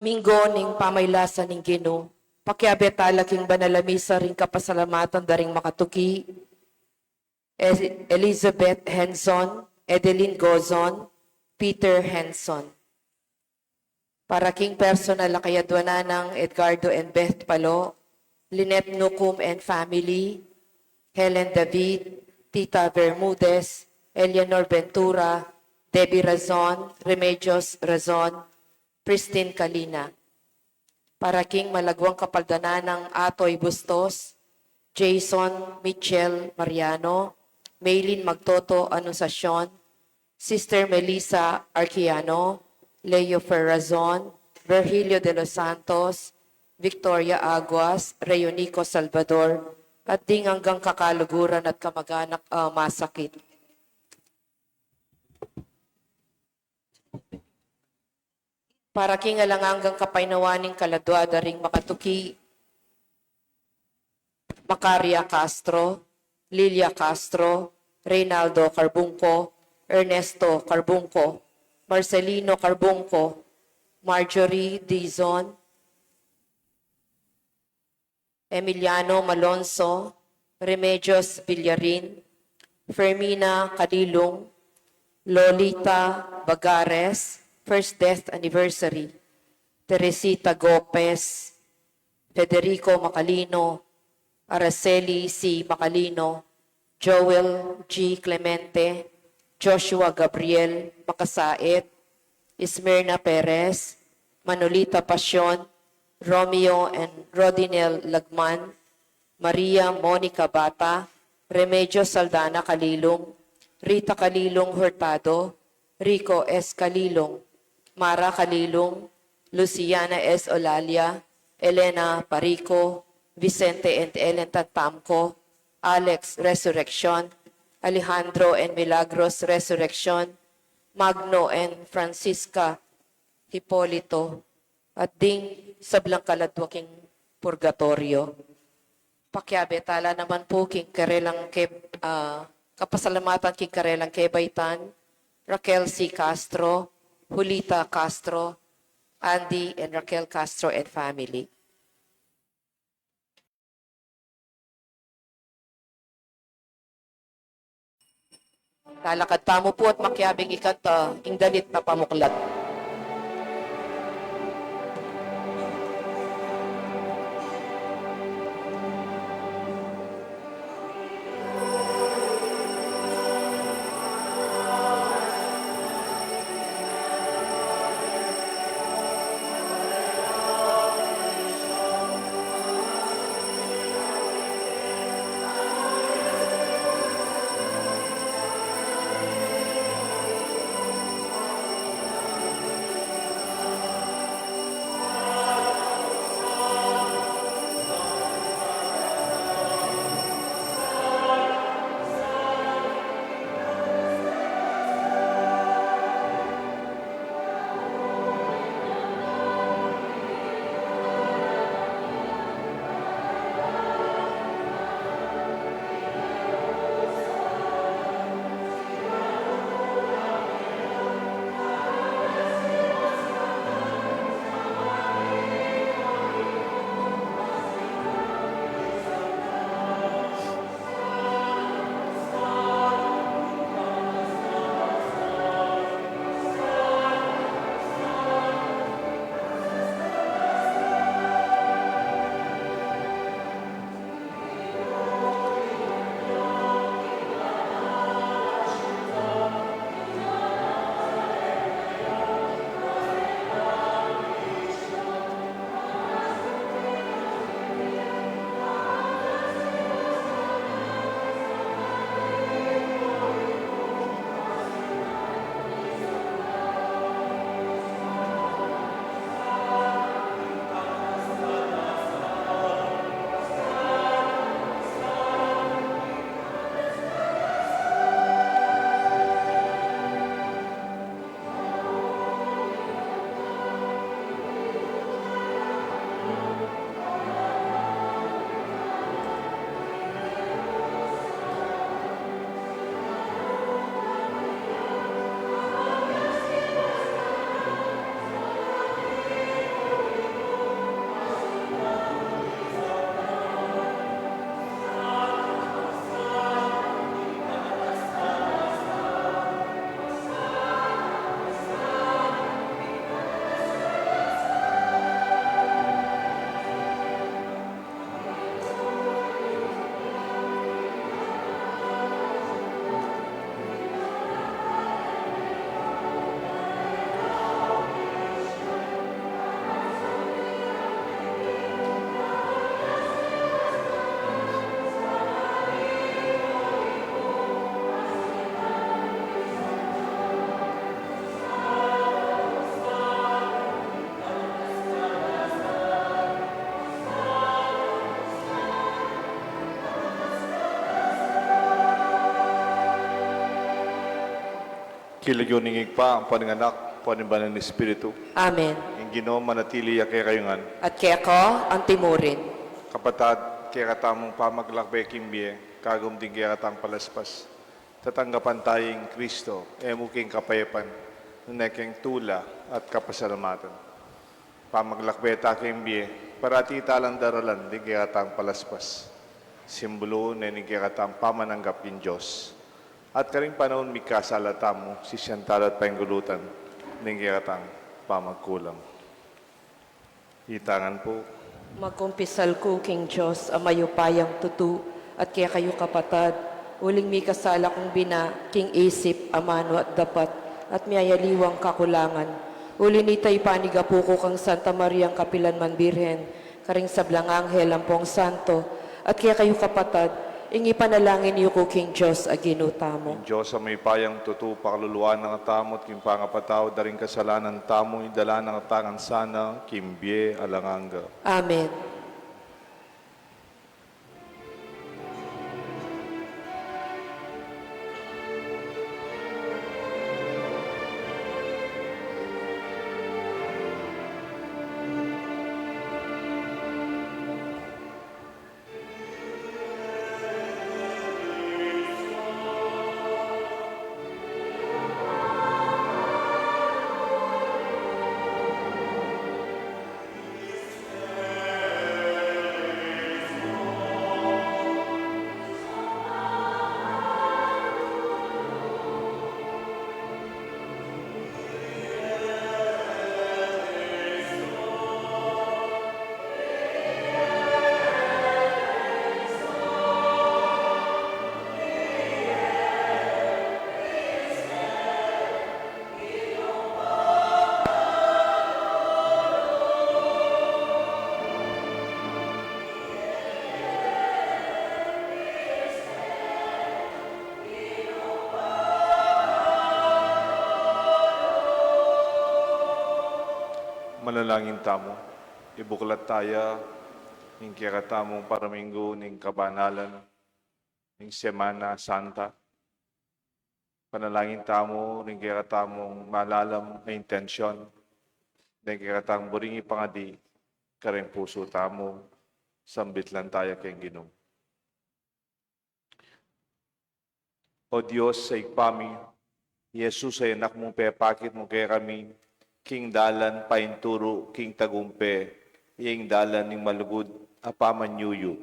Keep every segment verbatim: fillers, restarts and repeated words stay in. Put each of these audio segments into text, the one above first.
Minggu ning pamailasan ning Ginu, pakiabe tala king banal a misa ring kapasalamatan da ring makatuki, E-, Elizabeth Henson, Edeline Gozon, Peter Henson. Para king personal a kayadwanan nang Edgardo and Beth Palo, Lynette Nucum and family, Helen David, Tita Bermudez, Eleanor Ventura, Debbie Razon, Remedios Razon, Pristine Kalina. Para king malagwang kapaldanan nang Atoy Bustos, Jason Mitchell Mariano, Maylin Magtoto Anunciacion, Sister Melissa Arquiano, Leo Ferrazon, Virgilio de los Santos, Victoria Aguas, Reunico Salvador, at ding anggang kakaluguran at kamag-anak a masakit. Para king alang anggang kapaynawan ning kaladwa da ring makatuki, Macaria Castro, Lilia Castro, Reynaldo Carbungco, Ernesto Carbungco, Marcelino Carbungco, Marjorie Dizon, Emiliano Malonzo, Remedios Villarin, Fermina Calilung, Lolita Bagares, first death anniversary, Teresita Gopez, Federico Macalino, Araceli C. Macalino, Joel G. Clemente, Joshua Gabriel Macasaet, Esmerna Perez, Manolita Pasion, Romeo and Rodinel Lagman, Maria Monica Bata, Remedios Saldana Calilung, Rita Calilung Hurtado, Rico S. Calilung, Mara Calilung, Luciana S. Olalia, Elena Parico, Vicente and Ellen Tatamco, Alex Resurreccion, Alejandro and Milagros Resurreccion, Magno and Francisca Hipolito, at ding sablang kaladwa king purgatoryo. Pakiabe tala naman pu king karelang ke-, ah, kapasalamatan king karelang kebaitan, Raquel C. Castro, Julita Castro, Andy and Raquel Castro and family. Lalakad tamu pu at makiabing ikanta ing dalit na pamuklat. King lagyu ning Ibpa, ampo ning Anak, ampo ning Banal a Espiritu. Amen. Ing Ginu manatili ya kekayu ngan. At keka antimurin. Kapatad, kekatamung pamaglakbe king bie, kagum ding kekatang palaspas, tatanggapan taya ing Kristo, e mu king kapayapan, nune king tula at kapasalamatan. Pamaglakbe ta king bie, parati ta lang daralan ding kekatang palaspas, simbulu ne ning kekatang pamananggap king Dios. At karing panaun mikasala tamu, sisian tala at paingulutan ning kekatang pamagkulang. Itangan pu. Magkumpisal ku king Dios a mayupayang tutu, at kekayu kapatad, uling mikasala kung bina king isip, amanu at dapat, at miyayaliwang kakulangan. Uli nita ipanigapu ku kang Santa Mariang kapilan man Birhen, karing sablang anghel ampong santo, at kekayu kapatad, ing ipanalangin yu ku king Dios a Ginu tamu. Ing Dios a mayupayang tutu, pakaluluan na katamu at king pangapatawad da ring kasalanan tamu, idala na katamu ngan sana king bie alang angga. Amen. Manalangin tamu. Ibuklat taya ing kekatamung paraminggu ning kabanalan, ning Semana Santa. Panalangin tamu ring kekatamung malalam a intensyon, ring kekatang buring ipangadi karing pusu tamu. Sambit lang taya king Ginu. O Dios a Ibpa mi, i Jesus a Anak mung pepakit mu kekami king dalan painturu king tagumpe, ing dalan ning malugud a pamanyuyu,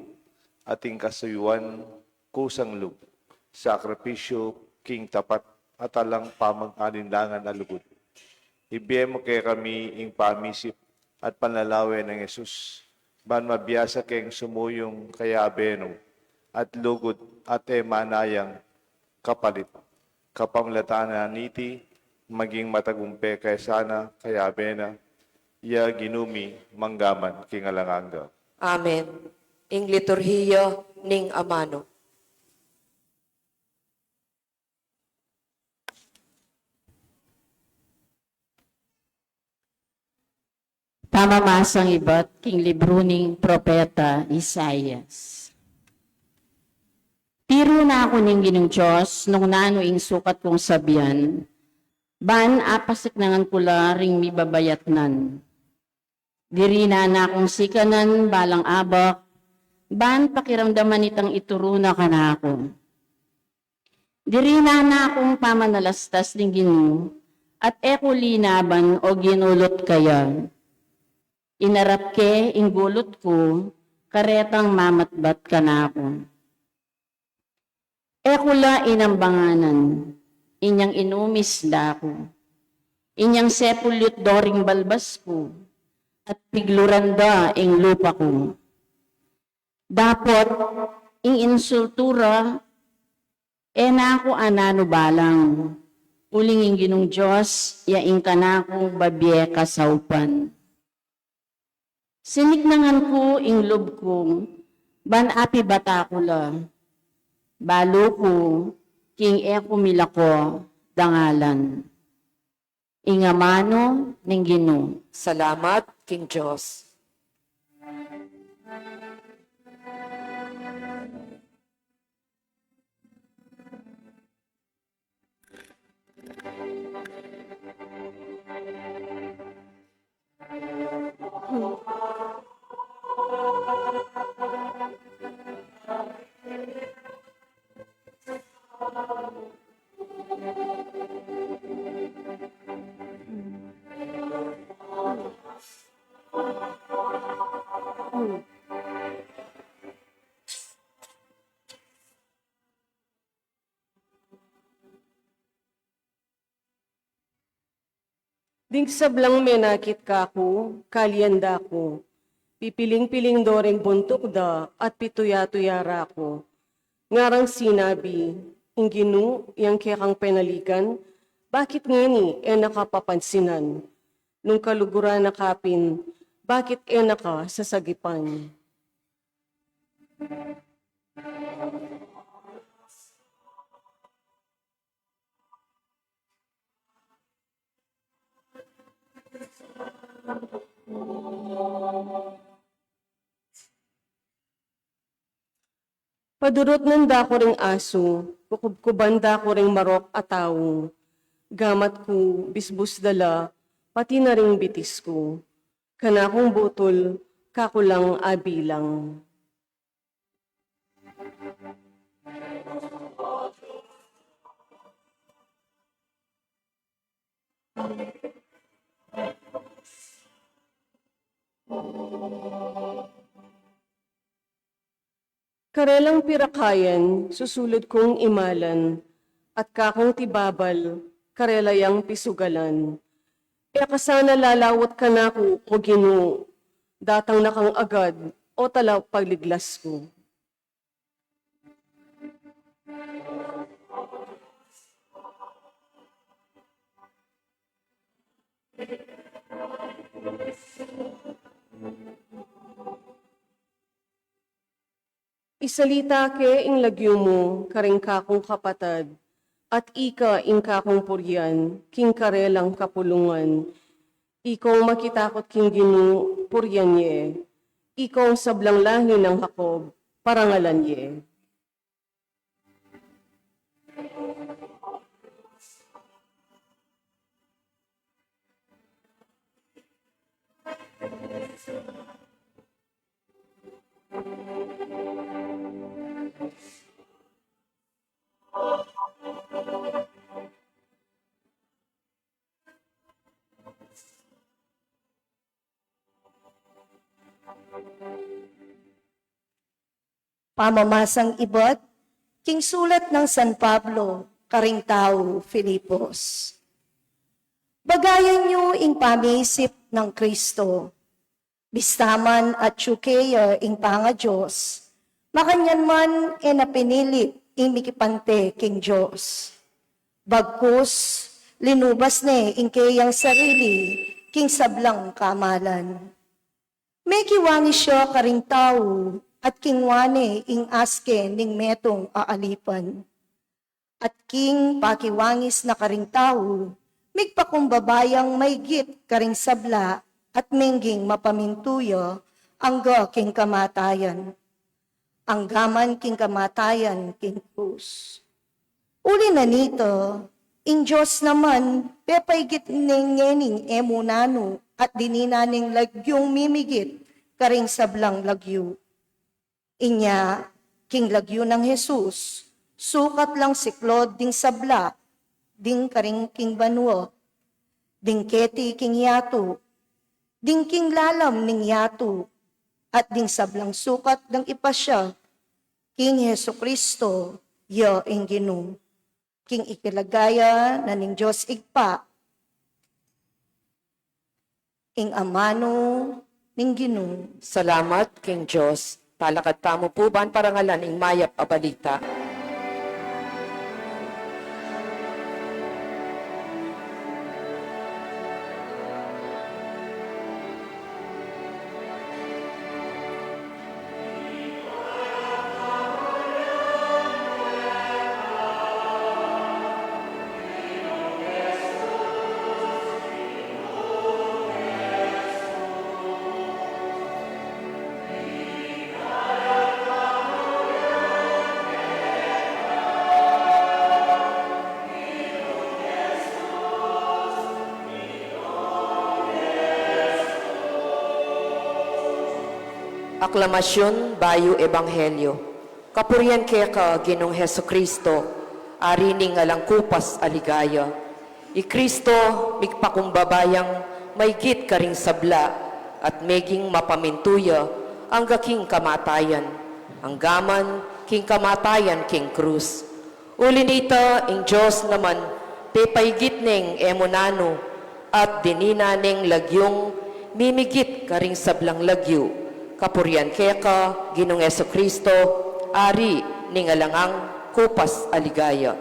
at ing kasuyuan kusang lub, sakripisyu king tapat at alang pamag-alinlangan a lugud. Ibie mu kekami ing pamisip at panlalawe nang Jesus, ban mabiasa keng sumuyung kayabe nu, at lugud at e manayang kapalit. Kapamilatan na niti, maging matagumpe kaya sana kayabe na, ya Ginu mi, manggaman king alang angga. Amen. Ing liturhiya ning amanu. Pamamasang ibat king libru ning propeta Isaias. Tiru na ku ning Ginung Dios nung nanu ing sukat kung sabian, ban apasiknangan ku la ring mibabayatnan. Diri na nakung sikanan balang abak, ban pakiramdaman itang ituru na kanaku. Diri na nakung pamanalastas ning Ginu, at e ku linaban o ginulut kaya. Inarap ke ing gulut ku, karetang mamatbat kanaku. E ku la inambanganan, inyang inumis da ku. Inyang sepulyut do ring balbas ku, at pigluran da ing lupa ku. Dapot ing insultu ra, e na ku ananu balang, uling ing Ginung Dios ya ing kanakung babie kasaupan. Siniknangan ku ing lub ku, ban apibata ku la. Balu ku, king e ku milako dangalan. Ing amanu ning Ginu. Salamat king Dios. Ding sablang menakit kaku, kalian da ku. Pipiling-piling do ring buntuk da at pituya-tuya ra ku. Ngarang sinabi, ing Ginu, yang kekang penaligan, bakit ngeni e na ka papansinan? Nung kaluguran na ka pin, bakit e na ka sasagipan? Padurutnan da ku ring asu, kukubkuban da ku ring marok a tau. Gamat ku, bisbus da la, pati na ring bitis ku. Kanakung butul, kaku lang abilang. Karelang pirakayan, susulud kung imalan, at kakung tibabal, karela yang pisugalan. E ka sana lalawat kanaku, O Ginu, datang na kang agad, O Talapagliglas ku. Isalita ke ing lagyu mu karing kakung kapatad, at ika ing kakung purian king karelang kapulungan. Ikong makitakut king Ginu, purian ye. Ikong sablang lahi nang Jacob, parangalan ye. Pamamasang ibat king sulat nang San Pablo karing tau Filipos. Bagayan yu ing pamisip nang Kristo. Bista man atyu keya ing pangaDios, makanyan man e na pinilit ing mikipante king Dios. Bagkus, linubas ne ing keyang sarili king sablang kamalan. Mekiwangis ya karing tau, at kinua ne ing aske ning metung a alipan. At king pakiwangis na karing tau, migpakumbaba yang maigit karing sabla, at mengging mapamintu ya angga king kamatayan. Angga man king kamatayan king krus. Uli na nita, ing Dios naman, pepaigit ne ngening e mu nanu at dinina neng lagyung mimigit karing sablang lagyu. Inya, king lagyu nang Jesus, sukat lang siklaud ding sabla, ding karin king banua, ding keti king yatu, ding king lalam ning yatu, at ding sablang sukat dang ipasya king Jesucristo, ya ing Ginu. King ikilagaya na ning Dios Ibpa, ing amanu ning Ginu. Salamat king Dios. Talakad tamu pu ban parangalan ing mayap a balita. Aklamasyun bayu ebanghelyo. Kapurian keka, Ginung Jesucristo, Ari ning alang kupas a ligaya. I Cristo migpakumbaba yang maygit karing sabla at meging mapamintu ya angga king kamatayan, anggaman king kamatayan king krus. Uli nita, ing Dios naman pepaygit neng e mu nanu, at dininan neng lagyung mimigit karing sablang lagyu. Kapurian keka, Ginung Jesucristo, Ari ning alang kupas a ligaya.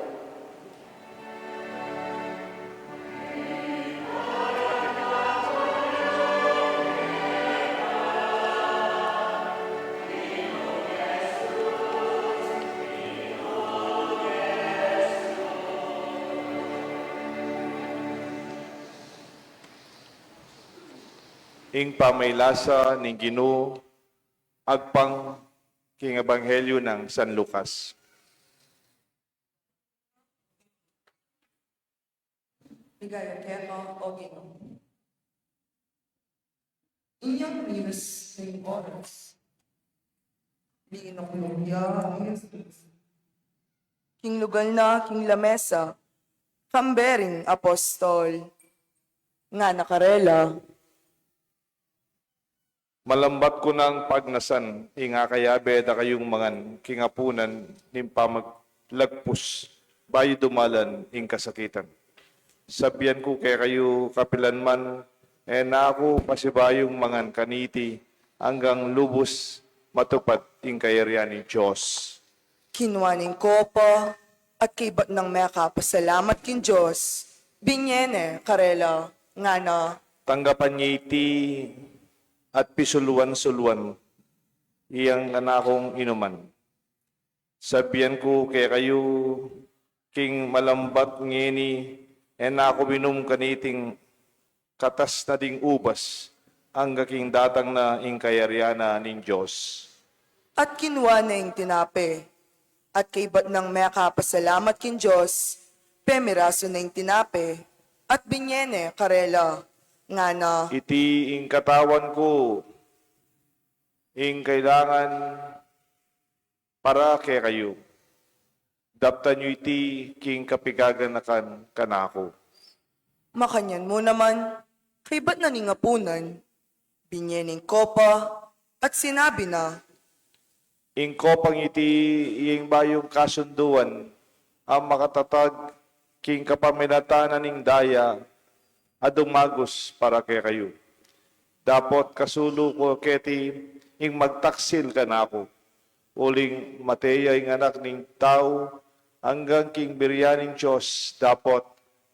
Ing pamailasa ning Ginu agpang king Ebanghelyo nang San Lucas. Ligaya keka, O Ginu. Inyang linis ning oras, binaklung ya i Jesus king lugal na king lamesa kambe ring apostol. Ngana karela, Malambat ku nang pagnasan ing akayabe da kayung mangan king apunan ning pamaglagpus bayu dumalan ing kasakitan. Sabian ku kekayu, kapilan man, e na ku pasibayung mangan kaniti anggang lubus matupad ing kayarian ning Dios. Kinua ne ing kopa, at kaybat nang mekapasalamat king Dios, binye ne karela, ngana, Tanggapan ye iti at pisuluan-suluan, iyang kanakung inuman. Sabian ku kekayu, king malambat ngeni, e na ku minum kaniting katas na ding ubas, angga king datang na ing kayarian na ning Dios. At kinua ne ing tinape, at kaybat nang mekapasalamat king Dios, pemirasu ne ing tinape, at binye ne karela, ngana, Iti ing katawan ku, ing kailangan para kekayu. Daptan yu iti king kapigaganakan kanaku. Makanyan mu naman, kaybat na ning apunan, binye ne ing kopa, at sinabi na, Ing kopang iti, iya ing bayung kasunduan a makatatag king kapamilatan na ning daya a dumagus para kekayu. Dapot kasulu ku keti ing magtaksil kanaku, uling mate ya ing Anak ning Tau, anggang king birian ning Dios dapot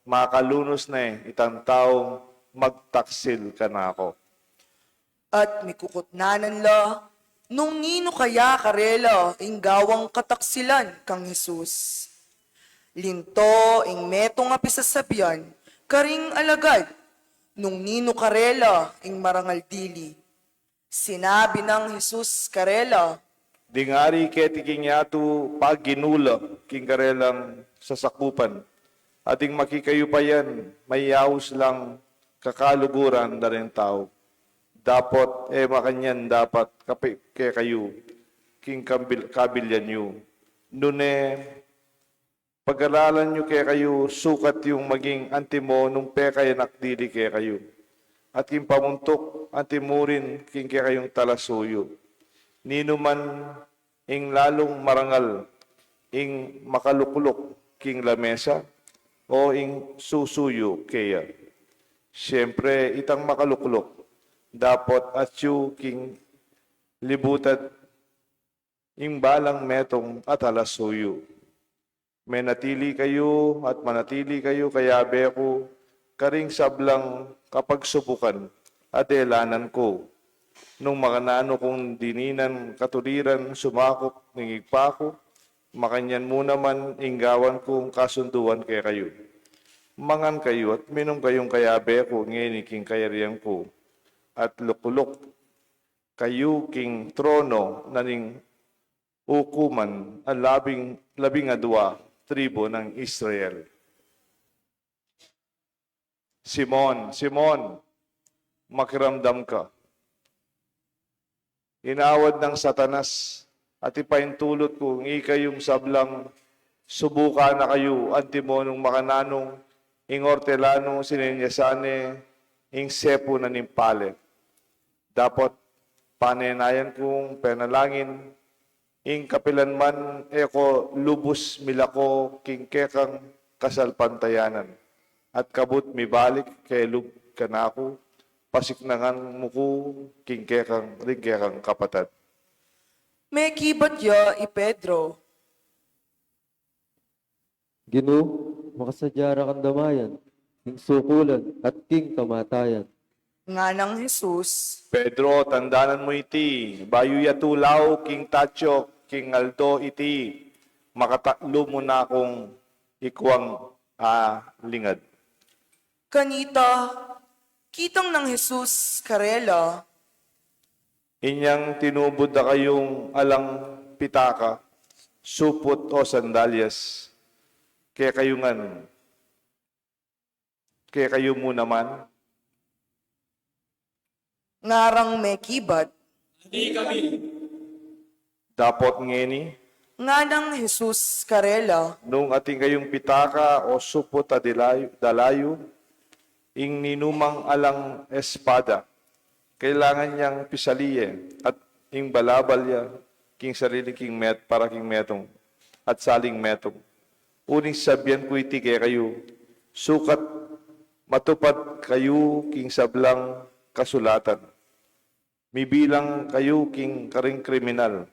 makalunus ne itang taung magtaksil kanaku. At mikukutnanan la nung ninu kaya karela ing gawang kataksilan kang Jesus. Linto ing metung a pisasabian karing alagad nung ninu karela ing marangal dili. Sinabi nang Jesus karela, Ding ari keti king yatu paginula king karelang sasakupan, at ding makikayup a yan mayaus lang kakaluguran da ring tau. Dapot e makanyan dapat kapi-, kekayu king kambil-, kabilyan yu. Nune pag-aralan yu kekayu, sukat yung maging antimo nung pekayanak dili kekayu, at king pamuntuk, antimo rin king kekayung talasuyu. Ninuman ing lalung marangal, ing makalukluk king lamesa, o ing susuyu keya? Siempre, itang makalukluk, dapot atyu king libutan ing balang metung a talasuyu. Menatili kayu at manatili kayu kayabe ku karing sablang kapagsubukan a delanan ku. Nung makananu kung dininan katuliran sumakup ning Ibpa ku, makanyan mu naman ing gawan kung kasunduan kekayu. Mangan kayu at minum kayung kayabe ku ngeni king kayarian ku, at lukluk kayu king trono na ning ukuman a labing, labing adua tribu nang Israel. Simon, Simon, makiramdam ka. inawad nang Satanas, at ipaintulut ku ing ikayung sablang subukan na kayu, antimo nung makananu ing ortelanu, sinenyasan ne ing sepu na ning pale. Dapot panenayan kung penalangin, ing kapilan man e ko lubus milako king kekang kasalpantayanan, at kabud mibalik kelub kanaku, pasiknangan mu ku king kekang, ring kekang kapatad. Mekibat ya i Pedro. Ginu, makasadya ra kang damayan king sukulan at king kamatayan. Nganang Jesus. Pedro, tandanan mu iti, bayu ya tulaw king tatyo king aldo iti, makatatlu mu na kung ikuang alingad. Kanita, kitang nang Jesus karela. Inyang tinubud da kayung alang pitaka, suput o sandalyas, kekayu ngan, kekayu mu naman. Ngarang mekibat. Di kami. Dapot ngeni. Nganang Jesus karela. Nung atin kayung pitaka o suput a dilayu, dalayu, ing ninumang alang espada, kailangan yang pisali ye, at ing balabal ya king sarili king met-, para king metung, at saling metung. Uling sabian ku iti kekayu, sukat matupad kayu king sablang kasulatan. Mibilang kayu king karing kriminal,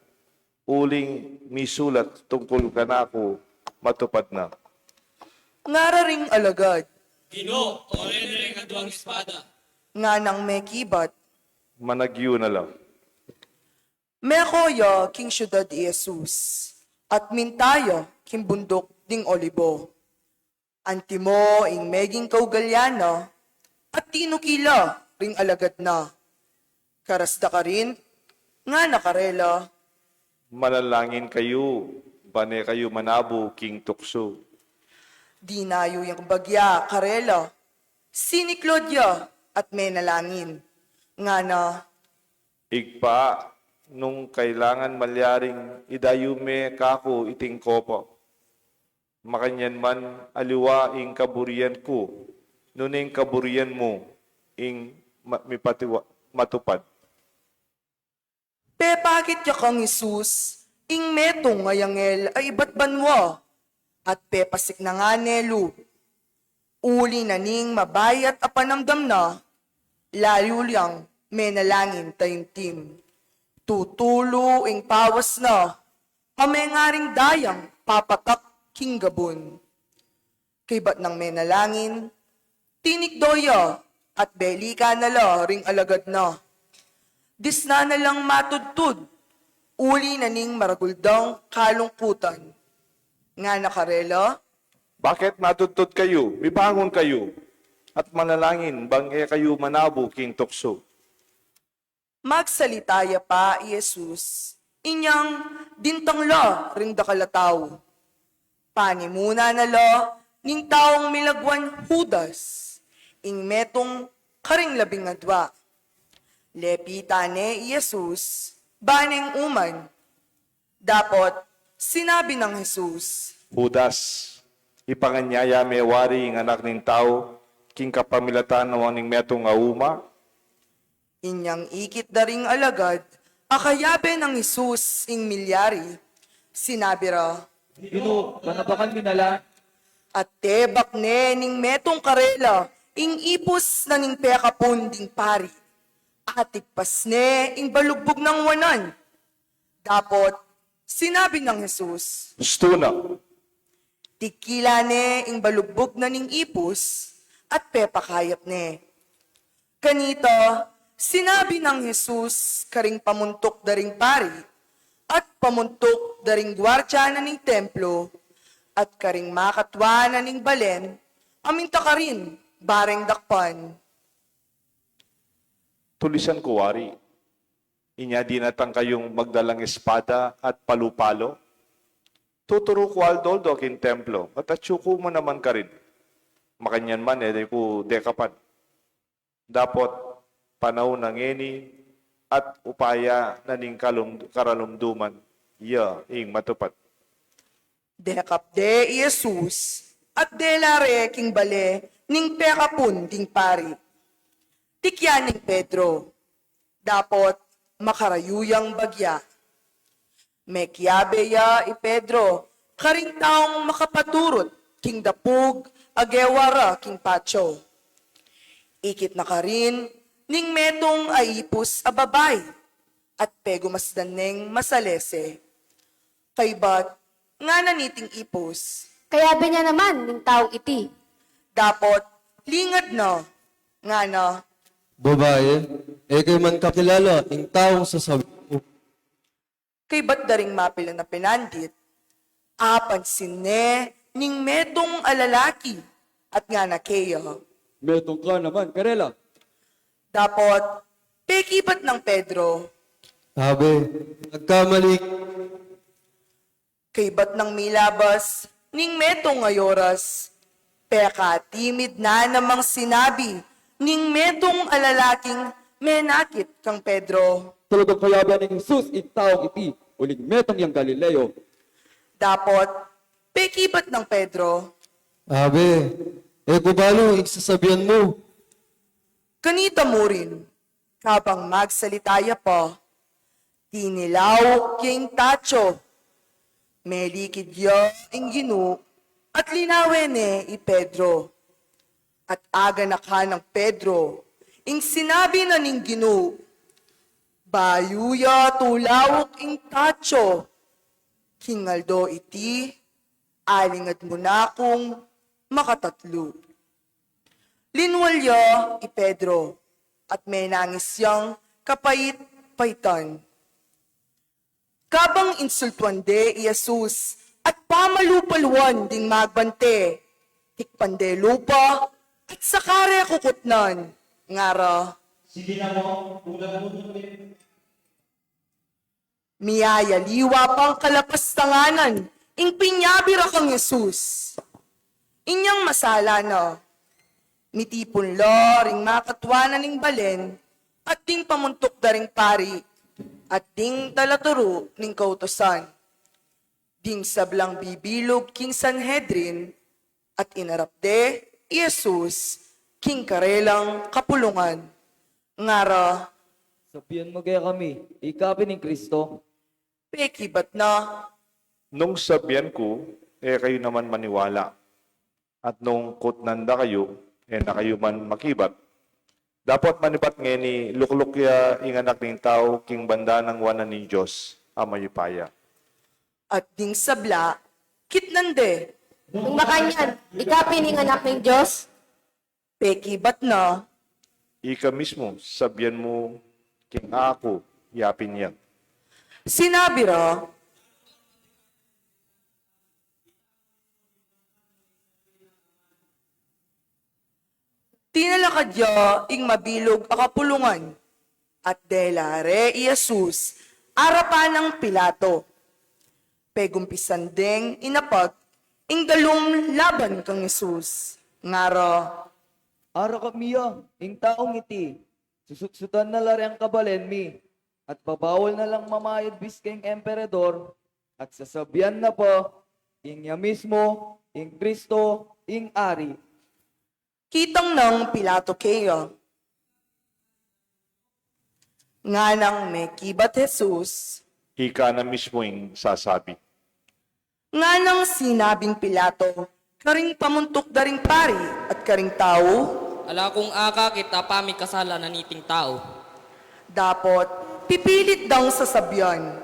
uling misulat tungkul kanaku matupad na. Ngara ring alagad. Ginu, ole ne ring aduang espada. Nganang mekibat. Managyu na la. Meko ya king siudad i Jesus, at minta ya king bunduk ding Olibo. Antimo ing meging kaugalyan na, at tinuki la ring alagad na. Karas da karin, ngana karela. Manalangin kayu, ban e kayu manabu king tuksu. Dinayu yang bagya karela, siniklod ya at menalangin. Ngana. Ibpa, nung kailangan malyaring idayu me kaku iting kopa, makanyan man aliwa ing kaburian ku, nune ing kaburian mu ing ma-, mipatiwa-, matupad. Pepakit ya kang Jesus ing metung a angel a ibat banua, at pepasiknangan ne lub. Uli na ning mabayat a panamdam na, lalu yang menalangin taimtim. Tutulu ing pawas na, a mengaring dayang papatak king gabun. Kaybat nang menalangin, tinikdo ya at belikan na la ring alagad na. Disnan na lang matudtud, uli na ning maragul dang kalungkutan. Ngana karela. Bakit matudtud kayu? Mibangun kayu, at manalangin bang e kayu manabu king tuksu. Magsalita ya pa i Jesus, inyang dintang la ring dakal a tau. Panimuna na la ning taung milagwan Judas, ing metung karing labing adua. Lepitan ne i Jesus, baneng uman. Dapot sinabi nang Jesus. Judas, ipanganyaya me wari ing Anak ning Tau king kapamilatan nang metung a uma? Inyang ikit da ring alagad a kayabe nang Jesus ing milyari, sinabi ra. Ginu, panabakan mi na la. At tebak ne ning metung karela ing ipus na ning pekapun ding pari. Atigpas ne ing balugbug nang wanan. Dapot sinabi nang Jesus. Ustu na. Tikilan ne ing balugbug na ning ipus at pepakayap ne. Kanita, sinabi nang Jesus karing pamuntuk da ring pari at pamuntuk da ring guardia na ning templo at karing makatua na ning balen, aminta karin bareng dakpan. Tulisan ku wari, inya dinatang kayung magdalang espada at palu-palo? Tuturu ku aldo-aldo king templo, at atyu ku mu naman karin. Makanyan man, e ku dekapan. Dapot panaun a ngeni, at upaya na ning kalum-, karalumduman ya ing matupad. Dekap de i Jesus, at dela re king bale ning pekapun ding pari. Tikyan neng Pedro, dapot makarayu yang bagya. Mekiabe ya i Pedro karing taung makapaturut king dapug a gewa ra king patio. Ikit na karin ning metung a ipus a babai, at pegumasdan neng masalese. Kaybat ngana niting ipus, "Kayabe na naman ning taung iti." Dapot lingad na, ngana, "Babai, e ke man kakilala ing taung sasabian mu." Kaybat da ring mapilan a pinandit, apansin ne ning metung a lalaki, at ngana keya, "Metung ka naman karela." Dapot pekibat nang Pedro, "Abe, agkamali." Kaybat nang milabas ning metung a oras, pekatimid na namang sinabi ning metung a lalaking menakit kang Pedro, "Talagang kayabe neng Jesus ing taung iti, uling metung yang Galileo." Dapot pekibat nang Pedro, "Abe, e ku balu ing sasabian mu." Kanita murin, kabang magsalita ya pa, tinilauk ya ing tatio. Melikid ya ing Ginu at linawe ne i Pedro. At aganakan nang Pedro ing sinabi na ning Ginu, bayu ya tulauk ing tatio. King aldo iti, alingad mu na kung makatatlu. Linwal ya i Pedro, at menangis yang kapait-paitan. Kabang insultuan de i Jesus at pamalupaluan ding magbante, tikpan de lupa at saka re kukutnan, ngara, "Sige na mo, ulag mu kami." Miyayaliwa pang kalapastanganan ing pinyabi ra kang Jesus. Inyang masala na, mitipun la ring makatua na ning balen at ding pamuntuk da ring pari at ding talaturu ning kautusan. Ding sablang bibilug king Sanhedrin, at inarap de i Jesus king karelang kapulungan, ngara, "Sabian mu kekami, ika pin ing Kristo?" Pekibat na, "Nung sabian ku, e kayu naman maniwala, at nung kutnan da kayu, e na kayu man makibat. Dapot manibat ngeni, lukluk ya ing Anak ning Tau king banda nang wanan ning Dios a mayupaya." At ding sabla, kitnan de, "Nung makanyan, ika pin ing Anak ning Dios?" Pekibat na, "Ika mismu, sabian mu king aku, ya pin ya." Sinabi ra, tinalakad ya ing mabilug a kapulungan, at dela re i Jesus arapan nang Pilato. Pegumpisan deng inapag ing dalum laban kang Jesus, ngara, "Arakap mi ya ing taung iti, susutsutan na la reng kabalen mi, at babawal na lang mamayad bis keng emperador, at sasabian na pa ing ya mismu ing Kristo, ing Ari." Kitang nang Pilato keya, nganang mekibat Jesus, "Ika na mismu ing sasabi." Nganang sinabing Pilato karing pamuntuk da ring pari at karing tau, "Ala kung akakit a pamikasala na niting tau." Dapot pipilit dang sasabian,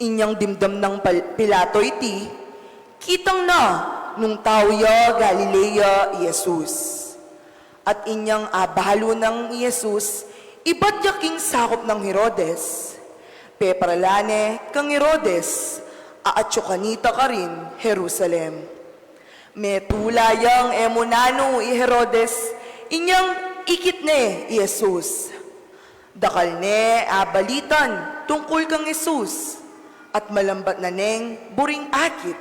"Inyang dimdam nang Pal-, Pilato iti, kitang na nung tau ya Galilea i Jesus. At inyang abalu nang i Jesus, ibat ya king sakup nang Herodes. Peparalan ne kang Herodes, a atyu kanita karin Jerusalem. Metula yang e mu nanu i Herodes, inyang ikit ne i Jesus. Dakal ne abalitan tungkul kang Jesus, at malambat na neng buring akit.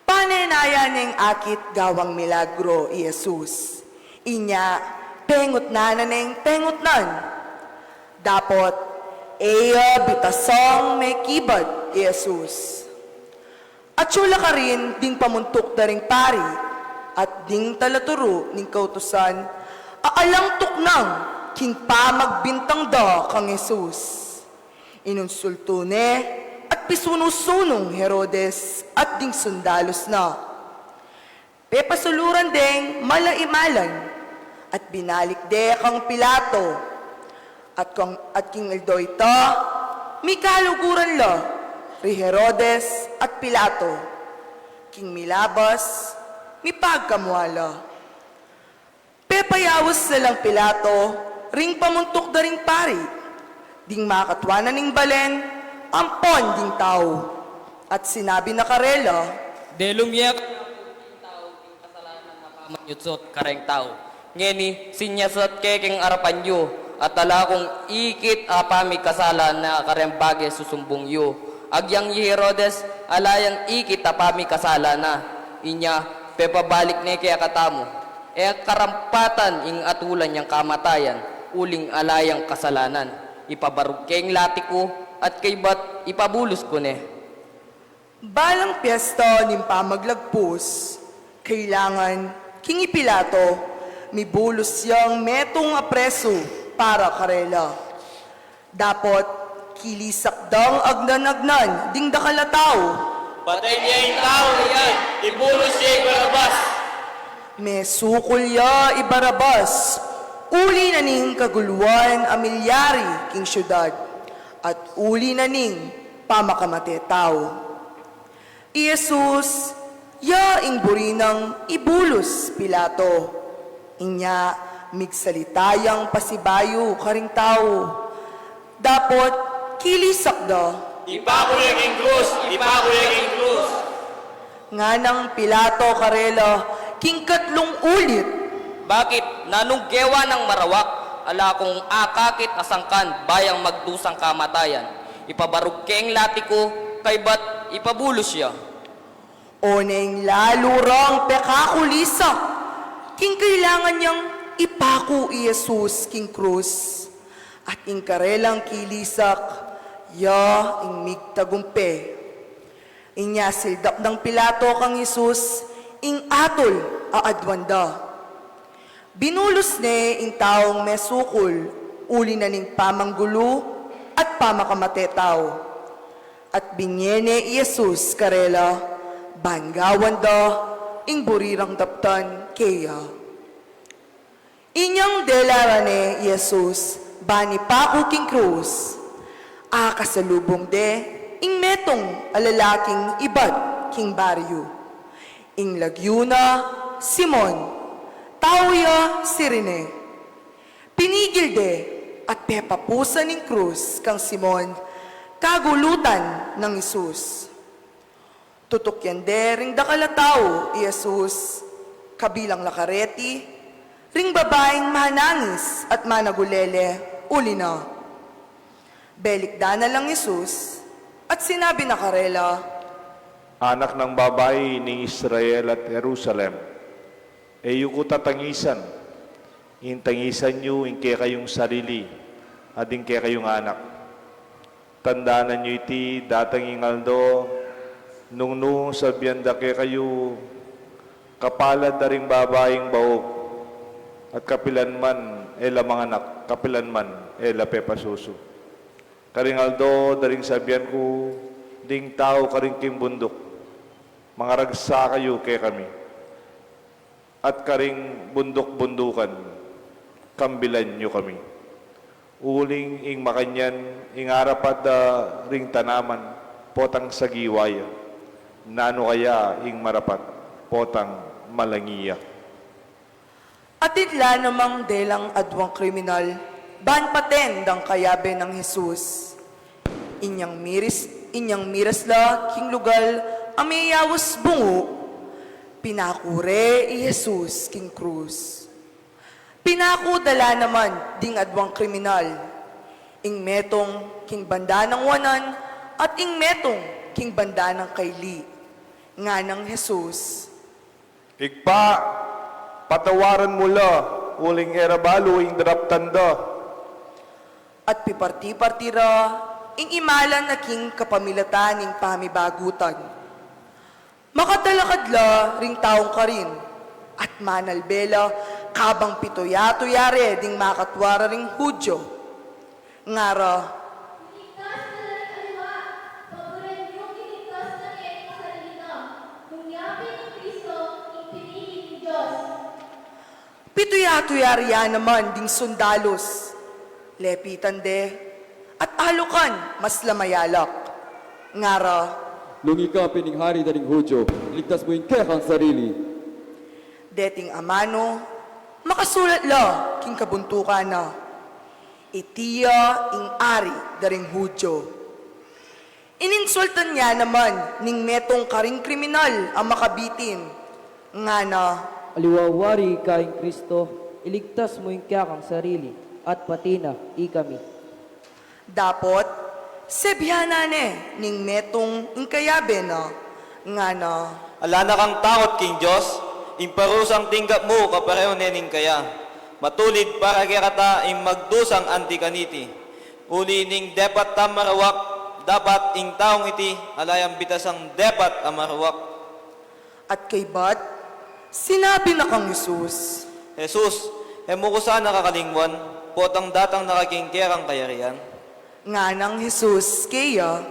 Panenaya neng akit gawang milagro i Jesus. Inya, pengutnan na neng pengutnan. Dapot, e ya bitasang mekibad i Jesus. Atyu la karin ding pamuntuk da ring pari at ding talaturu ning kautusan a alang tuknang king pamagbintang da kang Jesus. Inunsultu ne at pisunu-sunung Herodes at ding sundalus na. Pepasuluran deng malaimalan at binalik de kang Pilato. At kang, at king aldo ita, mikaluguran la ri Herodes at Pilato. King milabas, mipagkamua la. Pepayaus na lang Pilato ring pamuntuk da ring pari, ding makatua na ning balen ampon ding tau. At sinabi na karela, Delum ye kanaku king tau king kasalanan a pamanyutsut kareng tau. Ngeni, sinyasat ke king arapan yu, at ala kung ikit a pamikasala na kareng bage susumbung yu. Agyang i Herodes, ala yang ikit a pamikasala na. Inya, pepabalik ne kekatamu. E karampatan ing atulan yang kamatayan, uling ala yang kasalanan. Ipabarug ke ing lati ku, at kaybat ipabulus ku ne. Balang piesta ning pamaglagpus, kailangan king i Pilato, mibulus yang metung a presu para karela. Dapot, kilisak dang agnan-agnan ding dakal a tau. Patayan ye ing tau a yan, ibulus ye i Barabas. Mesukul ya i Barabas, uli na ning kaguluan a milyari king syudad, at uli na ning pamakamate tau. I Jesus, ya ing buri nang ibulus Pilato. Inya, migsalita yang pasibayu karing tau. Dapot, kilisak da. Ipaku ya king krus! Ipaku ya king krus! Nganang Pilato karela king katlung ulit. Bakit? Nanung kewa nang marawak? Ala kung akakit a sangkan bayang magdusang kamatayan. Ipabarug ke ing lati ku, kaybat ipabulus ya. O neng lalu rang pekakulisak, king kailangan yang ipaku i Jesus king krus. At ing karelang kilisak, ya ing migtagumpe. Inya sildap nang Pilato kang Jesus ing atul a aduan da. Binulus ne ing taung mesukul, uli na ning pamanggulu at pamakamate tau. At binye ne i Jesus karela, ban gawan da ing buri rang daptan keya. Inyang dela ra ne i Jesus, ban ipaku king krus. Akasalubung de ing metung a lalaking ibat king baryu. Ing lagyu na Simon, tau ya Cirene. Pinigil de at pepapusan ing krus kang Simon, kagulutan nang Jesus. Tutukyan de ring dakal a tau i Jesus, kabilang la kareti, ring babaing manangis at managulele, uli na. Belikdan na lang Jesus, at sinabi na karela, Anak nang babai ning Israel at Jerusalem, e yu ku tatangisan, ing tangisan yu ing kekayung sarili, at ing kekayung anak. Tandanan yu iti, datang ing aldo, nung nu sabian da kekayu, kapalad da ring babaing bauk, at kapilan man e la manganak, kapilan man e la pepasusu. Karing aldo da ring sabian ku, ding tau karing king bunduk, mangaragsa kayu kekami. At karing bunduk-bundukan, kambilan yu kami. Uling ing makanyan, ing arapat da ring tanaman, potang sagiwa ya. Nanu kaya ing marapat, potang malangi ya. Atin la namang delang aduang kriminal, ban paten dang kayabe nang Jesus. Inyang miris, inyang miras la king lugal a meyaus bungu, pinaku re i Jesus king krus. Pinaku da la naman ding aduang kriminal, ing metung king banda nang wanan At ing metung king banda nang kaili, nganang Jesus, "Ibpa, patawaran mu la, uling e ra balu ing daraptan da." At piparti-parti ra ing imalan a king kapamilatan ning pamibagutan. Makatalakad la ring taung karin, at manalbe la kabang pituya-tuya re ding makatua ra ring Hudyo. Ngara, "Iligtas na la ring aliwa, paguran yu king ligtas na kekang sarili na, nung ya pin i Kristo ing pinili ning Dios." Pituya-tuya ria naman ding sundalus. Lepitan de, at alukan mas la mayalak. Ngara, "Nung ika pin ing hari da ring Hudyo, iligtas mu ing kekang sarili." Deting amanu, makasulat la king kabuntukan na, "Iti ya ing ari da ring Hudyo." Ininsultan ya naman ning metung karing kriminal a makabitin, ngana, "Aliwa wari ika ing Kristo, iligtas mu ing kekang sarili, at pati na ikami." Dapot, sebihanan ne ning metung ing kayabe na, ngana, "Ala na kang takut king Dios, ing parusang tinggap mu kapareho ne ning kaya. Matulid para kekata ing magdusang anti kaniti. Uli ning depat tang marawak, dapat ing taung iti ala yang bitasang depat a marawak." At kaybat, sinabi na kang Jesus, "Jesus, e mu ku sana kakalingwan, potang datang na ka king kekang kayarian." Nganang Jesus keya,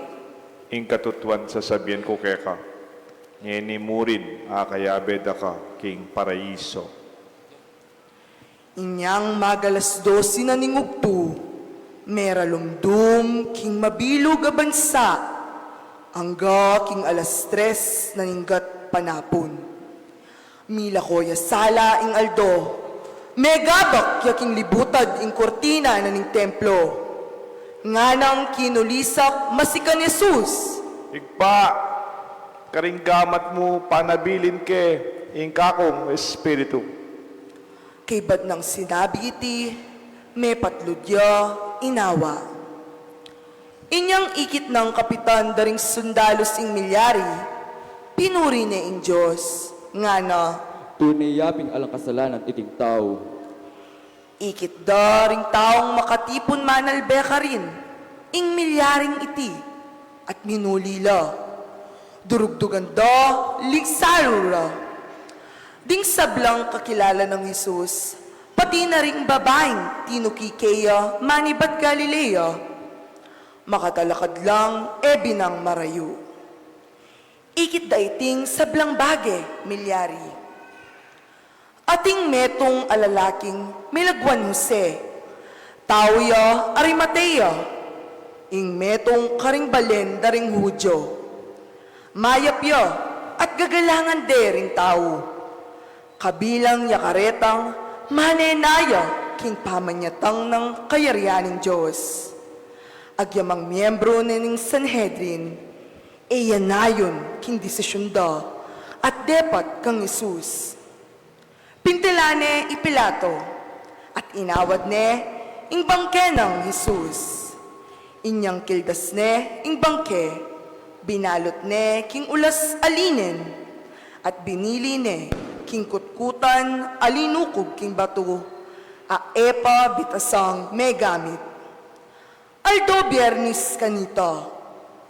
"Ing katutuan sasabian ku keka, ngeni murin akayabe da ka king paraiso." Inyang mag-alas dose na ning ugtu, meralumdum king mabilug a bansa, angga king alas tres na ning gatpanapun. Milako ya sala ing aldo, megabak ya king libutad ing kurtina na ning templo. Nganang kinulisak masikan Jesus, "Ibpa, karing gamat mu panabilin ke ing kakung espiritu." Kaybat nang sinabi iti, mepatlud ya inawa. Inyang ikit nang kapitan da ring sundalus ing milyari, pinuri ne ing Dios, ngana, "Tune ya pin alang kasalanan iting tau." Ikit da ring taung makatipun manalbe karin ing milyaring iti, at minuli la. Durugdugan da, ligsalu ra. Ding sablang kakilala nang Jesus, pati na ring babaing tinuki keya manibat Galilea, makatalakad lang e binang marayu. Ikit da iting sablang bage milyari. Ating metung a lalaking milagwan Jose, tau ya Arimatea, ing metung karing balen da ring Hudyo. Mayap ya at gagalangan de ring tau. Kabilang ya karetang manenaya king pamanyatang nang kayarian ning Dios. Agyamang miyembro ne ning Sanhedrin, e ya nayon king desisyun da at depat kang Jesus. Pintilan ne i Pilato, at inawad ne ing bangke nang Jesus. Inyang kildas ne ing bangke, binalut ne king ulas a linen, at binili ne king kutkutan a linukub king batu, a e pa bitasang megamit. Aldo Biernis kanita,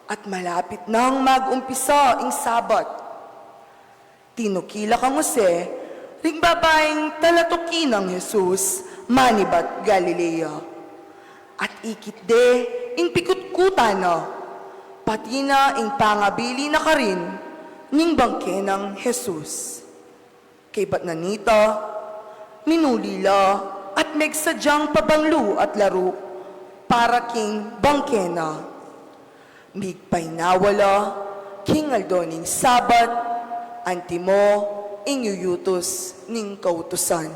at malapit nang mag-umpisa ing Sabat. Tinuki la kang Jose ring babaing talatuki nang Jesus manibat Galilea. At ikit de ing pikutkutan na, pati na ing pangabili na karin ning bangke nang Jesus. Kaybat na nita, minuli la at megsadyang pabanglu at laru para king bangke na. Migpainawa la king aldo ning Sabat, antimo ing yuyutus ning kautusan.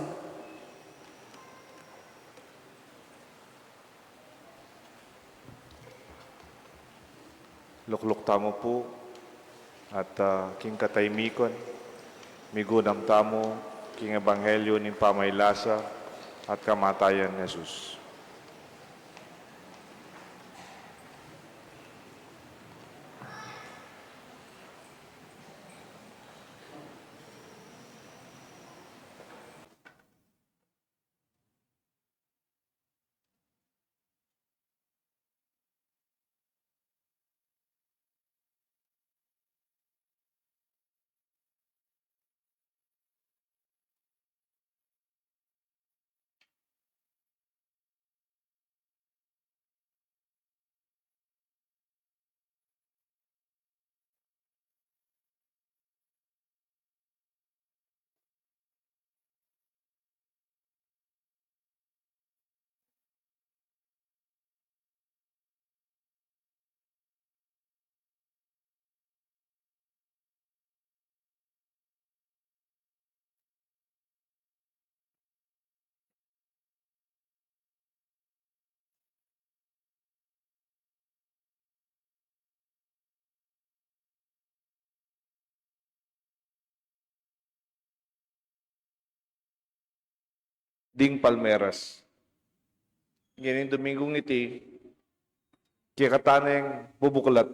Lukluk tamu pu at, ah, king kataymikun, migunam tamu king ebanghelyu ning pamaylasa at kamatayan ni Jesus. ding palmeras. Ngening Dominggung iti, kekatang bubuklat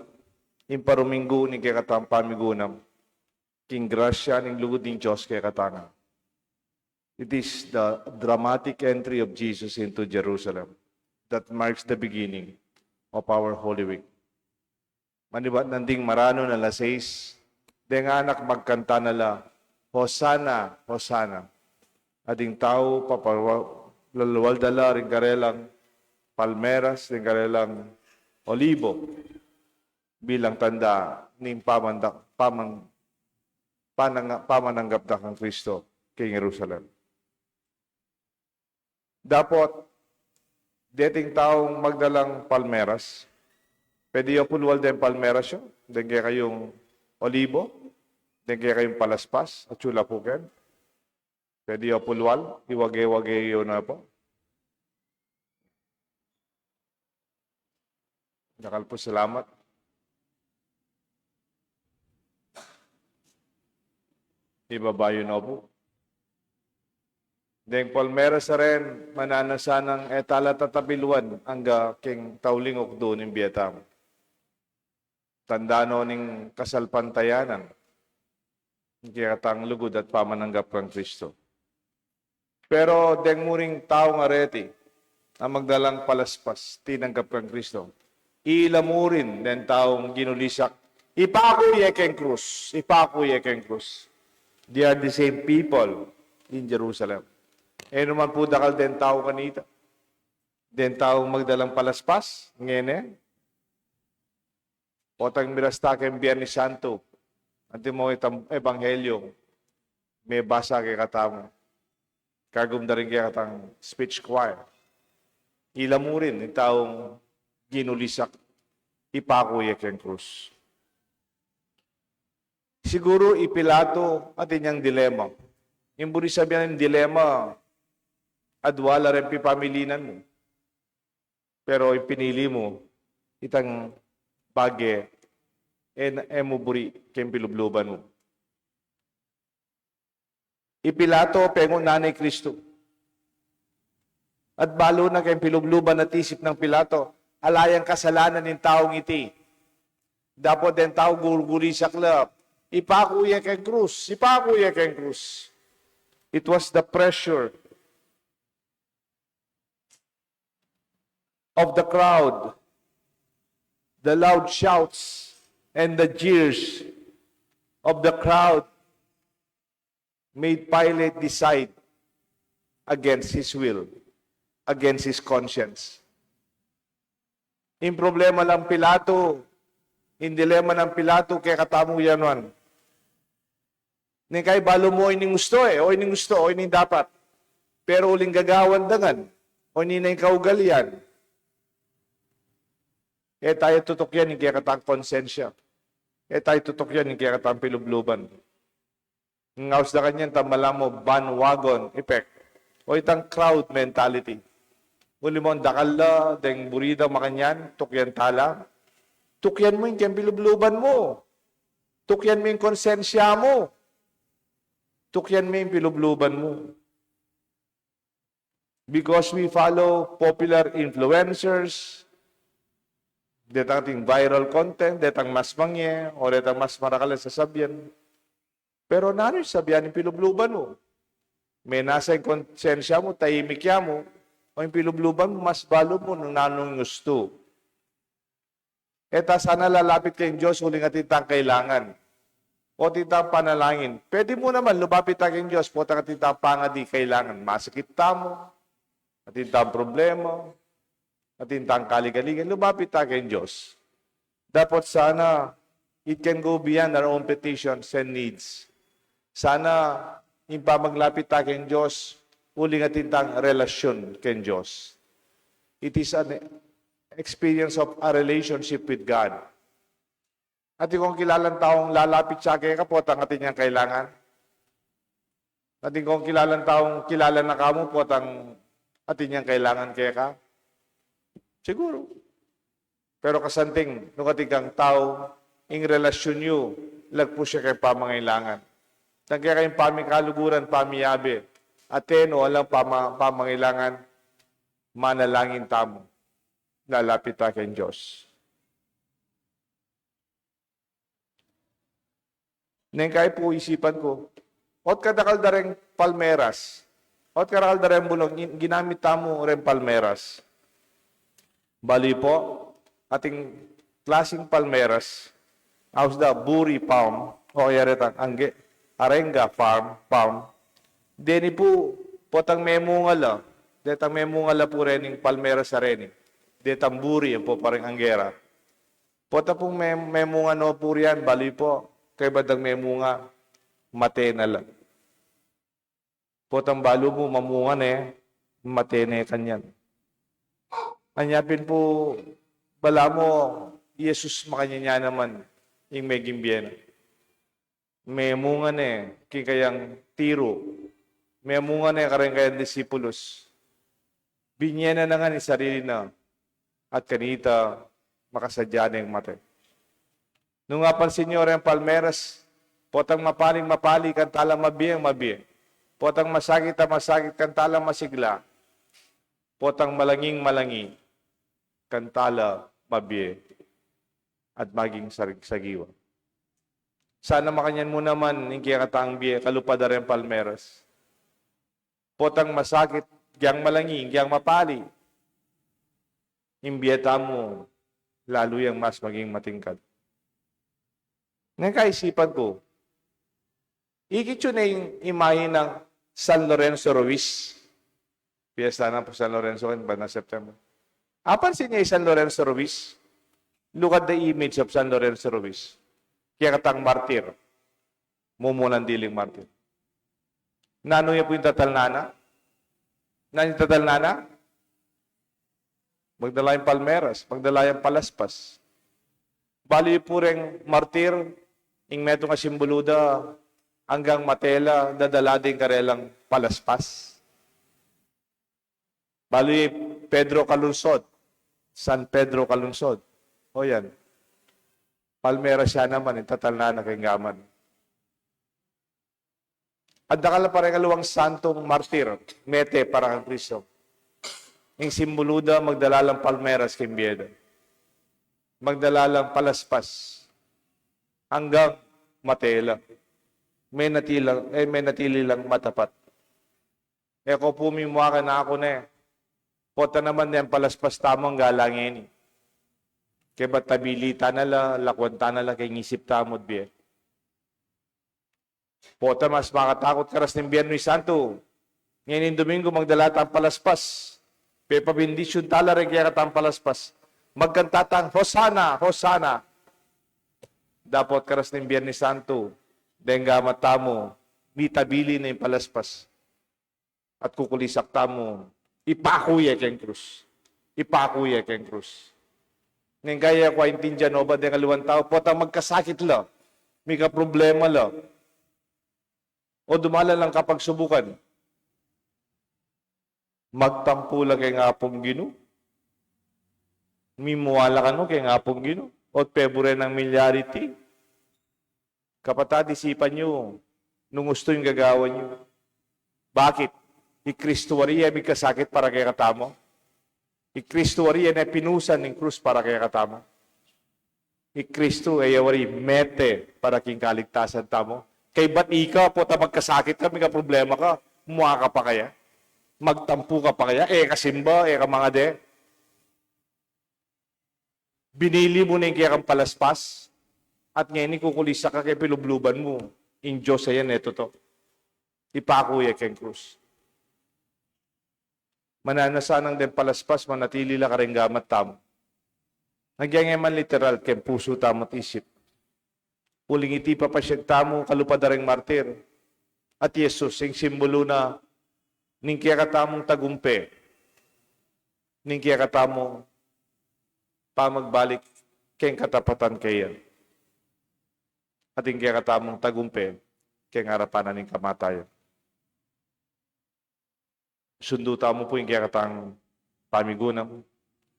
ing paruminggu ning kekatang pamigunam king grasya ning lugud ning Dios kekatang. It is the dramatic entry of Jesus into Jerusalem that marks the beginning of our Holy Week. Manibat nanding maranu na alas sais, deng anak magkanta na la, "Hosanna, Hosanna." At ding tau papalual da la ring karelang palmeras, ring karelang olibo, bilang tanda ning pamanda-, paman-, pananga-, pamananggap da kang Kristo king Jerusalem. Dapot, deting taung magdalang palmeras, pwede yu pulual deng palmeras yu, deng kekayung olibo, deng kekayung palaspas, atsu la pu ken. Pwede yu pulual, iwage-wage yu na pu. Dakal pu salamat. Ibaba yu na pu. Deng palmeras a ren, mananu sanang e tala tatabiluan angga king tauling ukdu ning bie tamu. Tanda no ning kasalpantayanan ning kekatang lugud at pamananggap kang Kristo. Pero deng murin taung areti a magdalang palaspas, tinanggap kang Kristo, ila murin deng taung ginulisak, ipaku ye keng krus, ipaku ye keng krus. They are the same people in Jerusalem. E nu man pu dakal deng tau kanita, deng taung magdalang palaspas ngeni, potang miras ta keng Biernes Santo, antimo itang ebanghelyo mebasa kekatamu, kagum da ring kekatang speech choir. Ila murin ing taung ginulisak, ipaku ye keng krus. Siguru i Pilato atin yang dilema. Ing buri sabian ning dilema, adwa la reng pipamilinan mu. Pero ing pinili mu, itang bage, e, e mu buri keng pilubluban mu. I Pilato, pengunan na i Kristo. At balu na keng pilubluban at isip nang Pilato, ala yang kasalanan ning taung iti. Dapot deng tau gurgulisak la, ipaku ye keng krus, ipaku ye keng krus. It was the pressure of the crowd, the loud shouts and the jeers of the crowd made Pilate decide against his will, against his conscience. Ing problema nang Pilato, ing dilema nang Pilato kekatamu yan man. Ning kay balu mu, o ining ustu e, o ining ustu, o ining dapat. Pero uling gagawan da ngan, o ini na ing kaugalian, e taya tutukyan ing kekatang konsensya. E taya tutukyan ing kekatang pilubluban. Ing aus da kanyan, tang malamu bandwagon effect, o itang crowd mentality. Uli mu, dakal la deng buri da makanyan, tukyan tala. Tukyan mu ing keng pilubluban mu. Tukyan mu ing konsensya mu. Tukyan mu ing pilubluban mu. Because we follow popular influencers, detang ating viral content, detang mas mangye, o detang mas marakal a sasabian. Pero nanu ing sabian ning pilubluban mu? Menasa ing konsensya mu, taimik ya mu, o ing pilubluban mu, mas balu mu nung nanu ing ustu? E ta sana lalapit keng Dios uling atin tang kailangan o atin tang panalangin. Pwede mu naman lumapit ta keng Dios potang atin tang pangadi, kailangan, masakit tamu, atin tang problema, atin tang kaligaligan, lumapit ta keng Dios. Dapat sana it can go beyond our own petitions and needs. Sana ing pamaglapit ta keng Dios, uling atin tang relasyun keng Dios. It is an experience of a relationship with God. Atin kong kilalang taung lalapit ya keka potang atin yang kailangan? Atin kong kilalang taung kilala na ka mu potang atin yang kailangan keka? Siguru. Pero kasanting, nung atin kang tau, ing relasyun yu lagpus ya keng pamangailangan. Nung keka ing pamikaluguran, pamiyabe, atin o alang pama-, pamangailangan, manalangin tamu. Lalapit ta keng Dios. Neng kai pu isipan ku, ot kadakal da reng palmeras, ot kadakal da reng bulung, gin-, ginamit tamu reng palmeras. Bali pu, ating klasing palmeras, aus da buri palm, o kaya retang angge-, arenga farm, palm. Deni pu, potang memunga la, detang memunga la pu rening palmeras a reni, detang buri, ampo pa reng anggera. Pota pung me-, memunga no pu rian, bali pu, kaybat dang memunga, mate na la. Potang balu mu mamunga ne, mate ne kanyan. Anya pin pu, balamu, i Jesus makanyan ya naman, ing meging bie na. Memunga ne king kayang tiru. Memunga ne kareng kayang disipulus. Binye na na ngan ing sarili na, at kanita makasadya neng mate. Nung apansin yu reng palmeras, potang mapaling mapali, kantalang mabie, mabie. Potang masakit a masakit, kantalang masigla. Potang malanging malangi, kantalang mabie at maging sarig-, sagiwa. Sana makanyan mu naman ing kekatang bie, kalupad da reng palmeras. Potang masakit, gyang malangi, gyang mapali, ing bie tamu, lalu yang mas maging matingkad. Neng kaisipan ku, ikit yu ne ing imahe nang San Lorenzo Ruiz. Piesta na pu San Lorenzo, kan ba na September. Apansin ye i San Lorenzo Ruiz? Look at the image of San Lorenzo Ruiz. Kekatang martir. Mumunan diling martir. Nanu ya pu ing tatalnan na? Nanu ing tatalnan na? Magdala yang palmeras, magdala yang palaspas. Bali pu reng martir, ing metung a simbulu da, anggang mate la, dadala ding karelang palaspas. Bali Pedro Calungsod, San Pedro Calungsod. O yan. Palmeras ya naman, ing tatalnan na keng gamat. At dakal pa reng aliwang santung martir, mete para kang Kristo. Ing simbulu da, magdala lang palmeras king bie da. Magdala lang palaspas. Anggang mate la. Menatili lang, e, menatili lang matapat. E ko pu mimua kanaku ne. Pota naman deng palaspas tamu angga la ngeni. Kaybat tabili ta na la, lakwan ta na la keng isip tamu at bie. Pota mas makatakut karas ning Biernis Santu. Ngening Domingo, magdala tang palaspas. Pepabendisyun ta la reng kekatang palaspas. Magkanta tang, "Hosana, Hosana." Dapot karas ning Biernis Santu, deng gamat tamu, mitabili na ing palaspas. At kukulisak tamu, ipaku ye keng krus. Ipaku ye keng krus. Neng kaya ku aintindian o ba deng aliwang tau, potang magkasakit la, mika problema la, o dumalan lang kapagsubukan, magtampu la keng Apung Ginu. Mimua la kanu keng Apung Ginu. Ot pebure nang milyari ti. Kapatad, isipan yu, nung ustu ing gagawan yu. Bakit? I Kristu wari e migkasakit para kekatamu. I Kristu wari e ne pinusan ing krus para kekatamu. I Kristu e ya wari mete para king kaligtasan tamu. Kaybat ika, pota magkasakit ka, mika problema ka, mua ka pa kaya? Magtampu ka pa kaya? E ka simba, e ka mangade. Binili mu ne ing kekang palaspas, at ngeni kukulisak ka keng pilubluban mu. Ing Dios a yan e tutu. Ipaku ye keng krus. Mananu na sanang deng palaspas, manatili la kareng gamat tamu. Agyang e man literal keng pusu tamu at isip. Uling iti papasyag tamu, kalupad da reng martir. At i Jesus, ing simbulu na ning kekatamung tagumpe, ning kekatamung pamagbalik keng katapatan keya, at ing kekatamung tagumpe keng arapan na ning kamatayan. Isundu tamu pu ing kekatang pamigunam,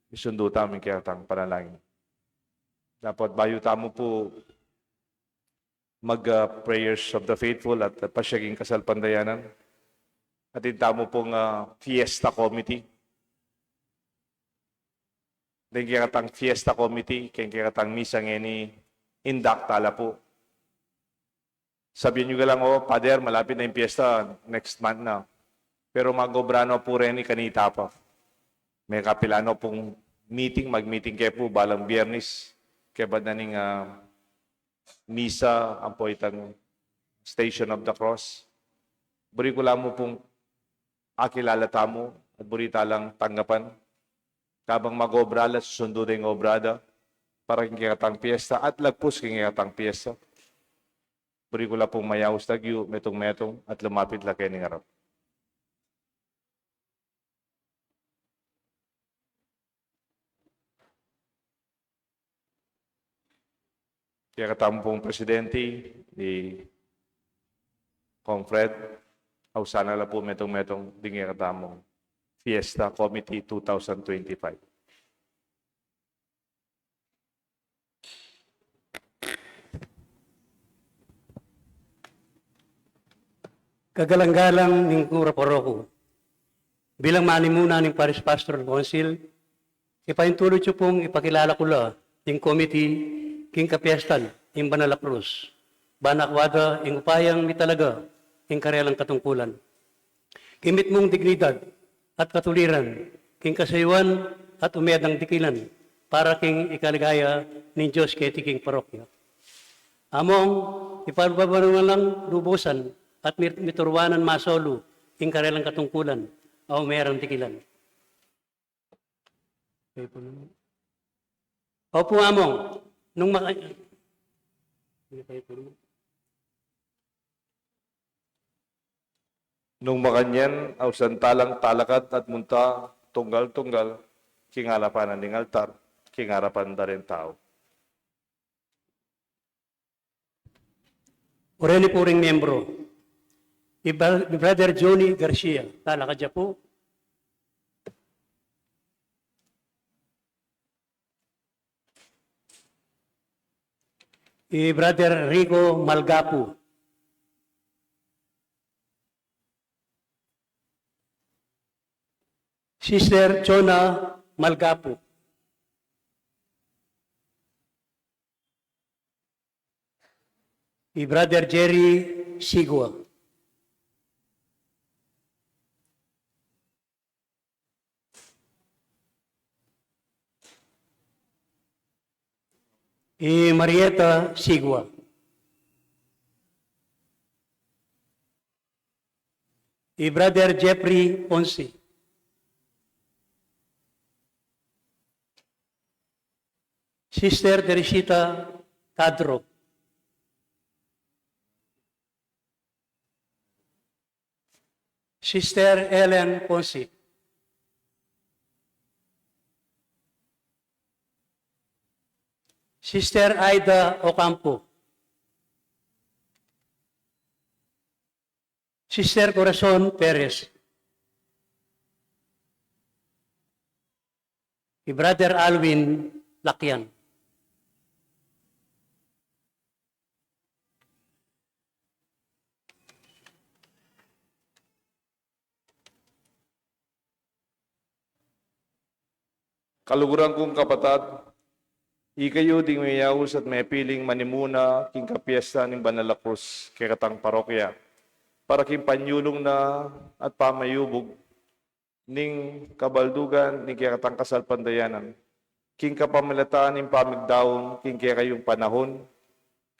isundu tamu ing kekatang panalangin. Dapot bayu tamu pu mag, ah, prayers of the faithful at, ah, pasyag ing kasalpantayanan, Atin tamu pung, ah, Fiesta Committee. Deng kekatang Fiesta Committee, keng kekatang misa ngeni, induct tala pu. Sabian yu galang, "O, Father, malapit na ing piyesta, next month na." Pero mag-obra no pu reni kanita pa. Mekapilano pung meeting, mag-meeting ke pu balang Biyernes, kebat na ning, ah, misa ampo itang Station of the Cross. Buri ku la mu pung akilala tamu at buri talang tanggapan. Kabang mag-obra la, susundu deng obra da para king kekatang piyesta at lagpus king kekatang piyesta. Buri ku la pung mayaus lagyu, metung-metung, at lumapit la kening arap. Kekatamu pung presidente, i Comfred, ausan na la pu metung-metung ding kekatamung Fiesta Committee two thousand twenty-five. Kagalang-galang ning Kura Paroko, bilang manimuna ning Parish Pastoral Council, ipaintulud yu pung ipakilala ku la ing komiti king kapiestan ning Banal a Krus, ban akwa da ing upayang mitalaga king karelang katungkulan. King mitmung dignidad at katuliran, king kasayuan at umedang dikilan, para king ikaligaya ning Dios keti king parokya. Among, ipababa na lang lubusan at mit-, mituruanan masolu king karelang katungkulan a umerang dikilan. Opu, Among, nung maka-, nung makanyan, ausan talang talakad at munta tunggal-tunggal king arapan ning altar, king arapan da ring tau. O reni pu ring miembro, i Bra-, i Brother Johnny Garcia, talakad ya pu. I Brother Rico Malgapu. Sister Chona Malgapu. I Brother Jerry Sigua. I Marieta Sigua. I Brother Jeffrey Ponce. Sister Teresita Cadro. Sister Ellen Ponce. Sister Aida Ocampo. Sister Corazon Perez. I Brother Alwin Lakian. Kaluguran kung kapatad, ikayu ding meyaus at mepiling manimuna king kapiestan ning Banal a Krus kekatang parokya, para king panyulung na at pamayubug ning kabaldugan ning kekatang kasalpantayanan, king kapamilatan ning pamigdaun king kekayung panahun,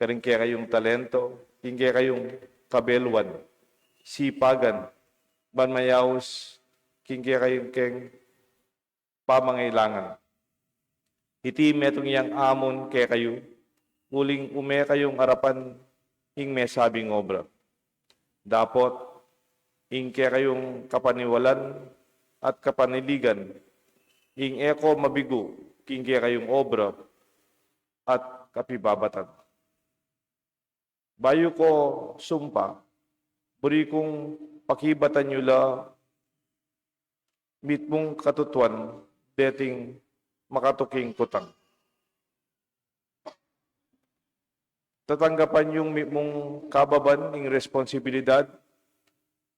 karing kekayung talento, king kekayung kabeluan, sipagan, ban mayaus king kekayung keng pamangailangan. Iti metung yang amun kekayu, uling ume kayung arapan ing mesabing obra. Dapot, ing kekayung kapaniwalan at kapaniligan, ing e ko mabigu king kekayung obra at kapibabatan. Bayu ko sumpa, buri kung pakibatan yu la mitmung katutuan deting makatuking kutang. Tatanggapan yung mitmung kababan ing responsibilidad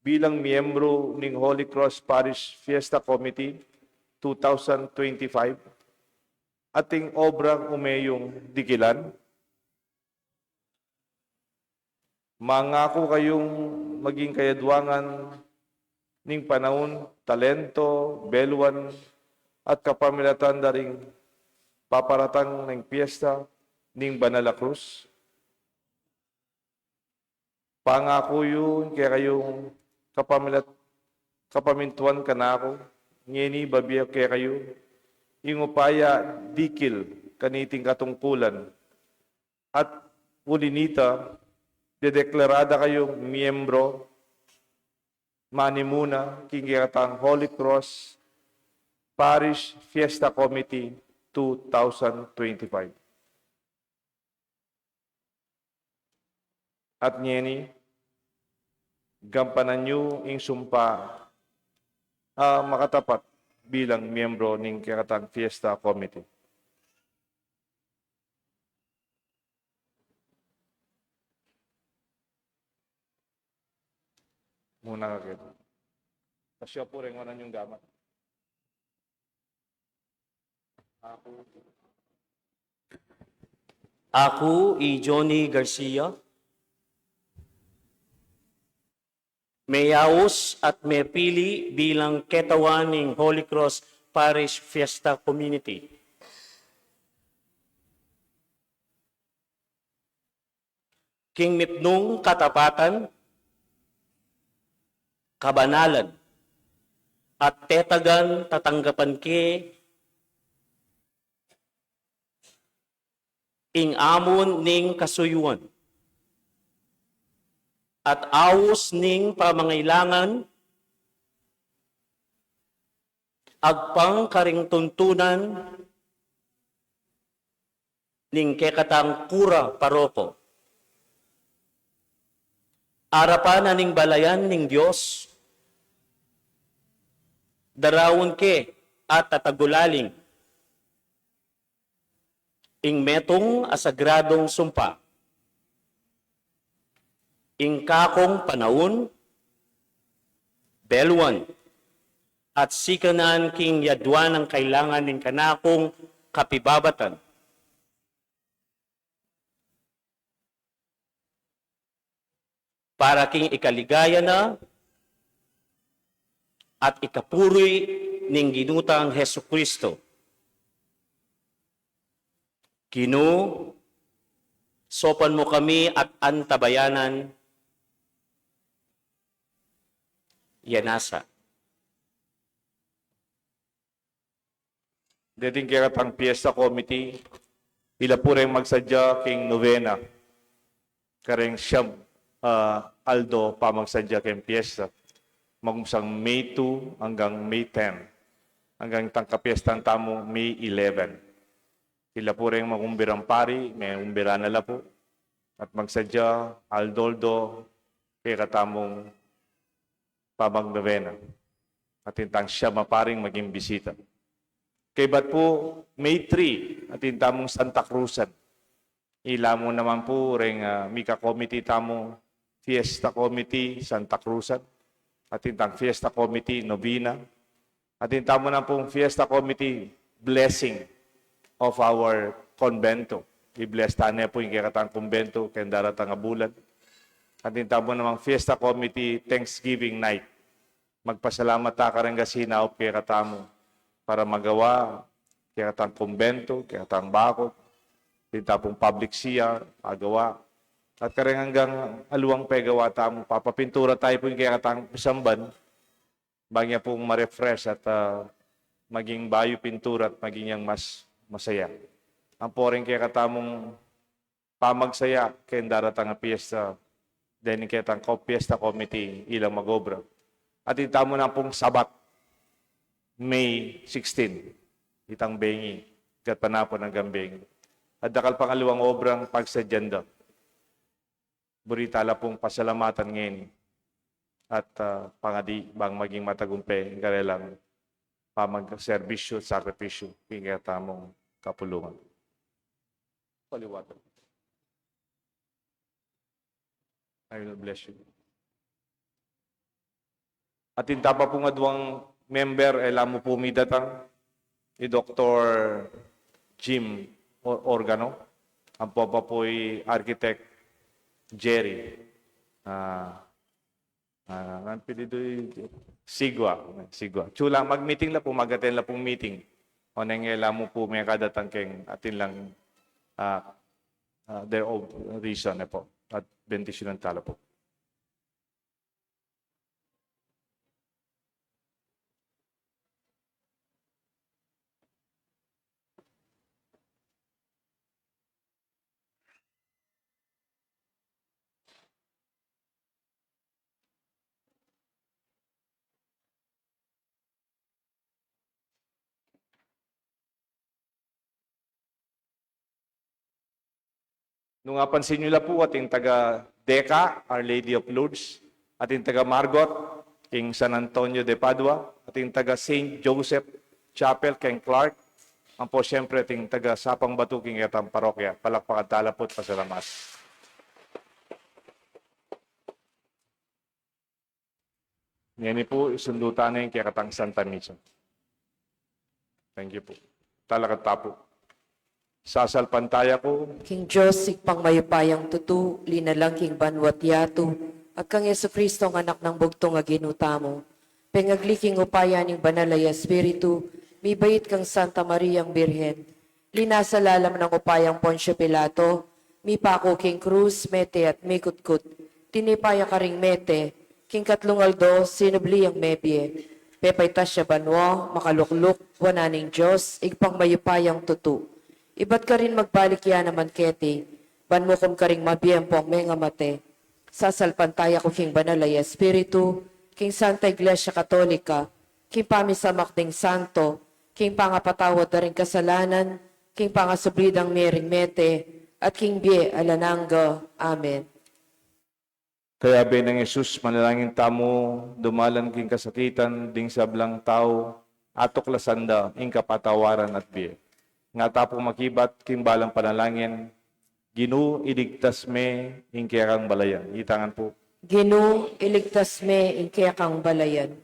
bilang miyembro ning Holy Cross Parish Fiesta Committee two thousand twenty-five, ating obrang umeyung dikilan. Mangaku kayung maging kayadwangan ning panaun, talento, beluan, at kapamilatan da ring paparatang ning piyesta ning Banal a Krus. Pangaku yu kekayung kapamilat-, kapamintuan kanaku, ngeni babie kekayu ing upaya dikil kaniting katungkulan, at uli nita, dedeklara da kayung miyembro manimuna king kekatang Holy Cross Parish Fiesta Committee two thousand twenty-five. At ngeni, gampanan yu ing sumpa a makatapat bilang miyembro ning kekatang Fiesta Committee. Muna ka, Ken. Pasya po rin, wanan yung gamat. Aku, aku i Johnny Garcia, meyaus at mepili bilang ketawan ning Holy Cross Parish Fiesta Community. King mitmung katapatan, kabanalan, at tetagan tatanggapan ke ing amon ning kasuyuan at aus ning pamangailangan agpang karing tuntunan ning kekatang kura paroko. Arapan na ning balayan ning Dios, daraun ke at tatagulaling ing metung a sagradung sumpa. Ing kakung panaun, beluan, at sikanan king yadwan nang kailangan ning kanakung kapibabatan. Para king ikaligaya na at ikapuri ning Ginu tang Jesucristo. Ginu, saupan mu kami at antabayanan. Yanasa. Deting kekatang Fiesta Committee, ila pu reng magsadya king novena. Kareng siyam, ah, aldo pamagsadya keng fiesta. Magumpisa May two anggang May ten. Anggang itang kapiestan tamu May eleven. Ila pu reng magumbirang pari, meumbira na la pu. At magsadya aldo-aldo kekatamung pamagnovena. Atin tang siyam a paring maging bisita. Kaybat pu, May three, atin tamung Santa Cruzan. Ila mu naman pu reng, ah, mika committee tamu, Fiesta Committee, Santa Cruzan. Atin tang Fiesta Committee, novena. Atin tamu naman pung Fiesta Committee, blessing of our convento. I-bless ta ne pu ing kekatang kumbento keng daratang a bulan. Atin tamu namang Fiesta Committee, Thanksgiving Night. Magpasalamat ta kareng asin a aup kekatamu para magawa kekatang kumbento, kekatang bakut. Atin ta pung public C R, magawa. At kareng anggang aluang pegawa tamu, papapintura tayu pu ing kekatang pisamban. Bang ya pung ma-refresh at, ah, maging bayu pintura at maging yang mas masaya. Ampo reng kekatamung pamagsaya keng daratang a piesta, deni ketang ko-, Fiesta Committee, ilang mag-obra. Atin tamu naman pung Sabat, May sixteen, itang bengi, gatpanapun anggang bengi. At dakal pang aluang obrang pagsadyan da. Buri ta la pung pasalamatan ngeni at, ah, pangadi bang maging matagumpe ing karelang pamagserbisyu at sakripisyu king kekatamung kapulungan. Paliwatan. I will bless you. Atin ta pa pung aduang member, e la mu pu midatang, i Doktor Jim O-, Organo, ampo pa pu i Architect Jerry. Ah, ah, ang apelyidu i Sigua, Sigua. Chula, mag-meeting la pu, mag-attend la pung meeting. Oneng e la mu pu mekadatang keng atin lang, ah, ah, their own reason, e pu. At bendisyunan ta la pu. Nung apansin yu la pu, ating taga Deca, Our Lady of Lourdes, ating taga Margot, king San Antonio de Padua, ating taga Saint Joseph Chapel, king Clark, ampo siyempre ating taga Sapang Batu, king ketang parokya. Palakpakan ta la pu at pasalamat. Ngeni pu, isundu ta ne ing kekatang Santa Misa. Thank you pu. Talakad ta pu. Sasalpantaya ku king Dios, Ibpang mayupayang tutu, linalang king banua't yatu, at kang Jesucristo, a Anak nang Bugtung a Ginu tamu, pengagli king upaya ning Banal a Espiritu, mibait kang Santa Mariang Birhen, linasa lalam nang upayang Poncio Pilato, mipaku king krus, mete at mikutkut, tinipa ya karing mete, king katlung aldo, sinubli yang mebie, pepaitas ya banua, makalukluk wanan ning Dios, Ibpang mayupayang tutu. Ibat karin magbalik ya naman keti, ban mukum karing mabie ampong mengamate. Sasalpantaya ku king Banal a Espiritu, king Santa Iglesia Katolika, king pamisamak ding santo, king pangapatawad da ring kasalanan, king pangasubli dang mie ring mete, at king bie alang angga. Amen. Kayabe nang Jesus, manalangin tamu, dumalan king kasakitan ding sablang tau, atuklasan da ing kapatawaran at bie. Nga ta pu makibat king balang panalangin, Ginu, iligtas me ing kekang balayan. Itangan pu. Ginu, iligtas me ing kekang balayan.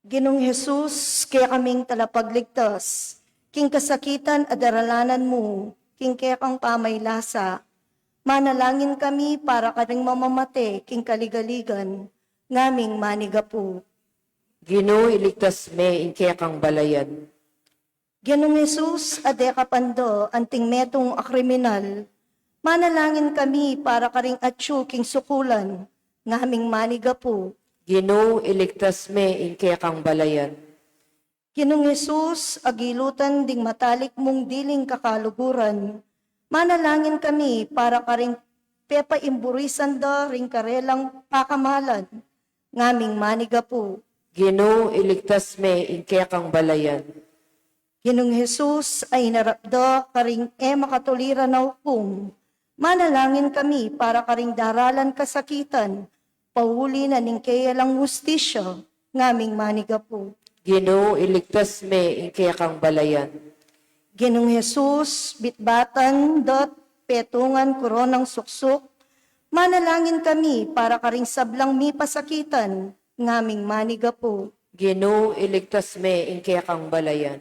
Ginung Jesus, kekaming talapagligtas, king kasakitan a daralanan mu, king kekang pamaylasa, manalangin kami para karing mamamate king kaligaligan, ngaming manigapu. Ginu, iligtas me ing kekang balayan. Ginung Jesus, a deka panda anting metung a kriminal, manalangin kami para karing atyu king sukulan, ngaming manigapu. Ginu, iligtas me ing kekang balayan. Ginung Jesus, a gilutan ding matalik mung diling kakaluguran, manalangin kami para karing pepaimburisan da ring karelang pakamalan, ngaming manigapu. Ginu, iligtas me ing kekang balayan. Ginung Jesus, a inarap da karing e makatuliran a ukum, manalangin kami para karing daralan kasakitan, pauli na ning keya lang hustisya, ngaming manigapu. Ginu, iligtas me ing kekang balayan. Ginung Jesus, bitbatan da't petungan koronang suksuk, manalangin kami para karing sablang mipasakitan, ngaming manigapu. Ginu, iligtas me ing kekang balayan.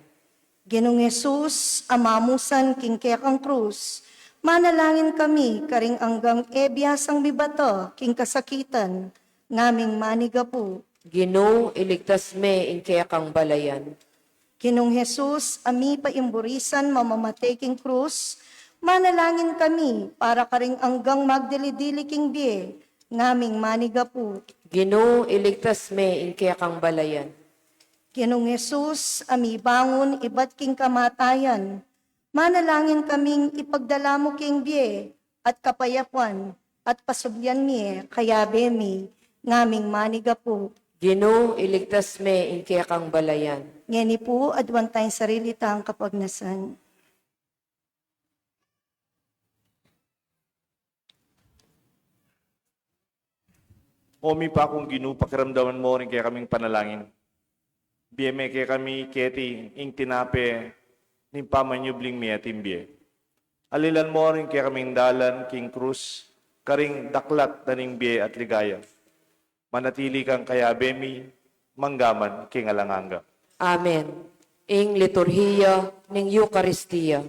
Ginung Jesus, a mamusan king kekang krus, manalangin kami karing anggang e biasang mibata king kasakitan, ngaming manigapu. Ginu, iligtas me ing kekang balayan. Ginung Jesus, a mipaimburisan mamamate king krus, manalangin kami para karing anggang magdili-dili king bie, ngaming manigapu. Ginu, iligtas me ing kekang balayan. Ginung Jesus, a mibangun ibat king kamatayan, manalangin kaming ipagdala mu king bie at kapayapan at pasublian mi, kayabe mi, ngaming manigapu. Ginu, iligtas me ing kekang balayan. Ngeni pu, aduan tang sarili tang kapagnasan. O mipakung Ginu, pakiramdaman mu ring kekaming panalangin. Bie me kekami keti ing tinape ning pamanyubling mie ating bie. Alilan mo ring kekaming dalan king krus, karing daklat na ning bie at ligaya. Manatili kang kayabe mi, manggaman king alang angga. Amen. Ing liturhiya ning Eukaristia.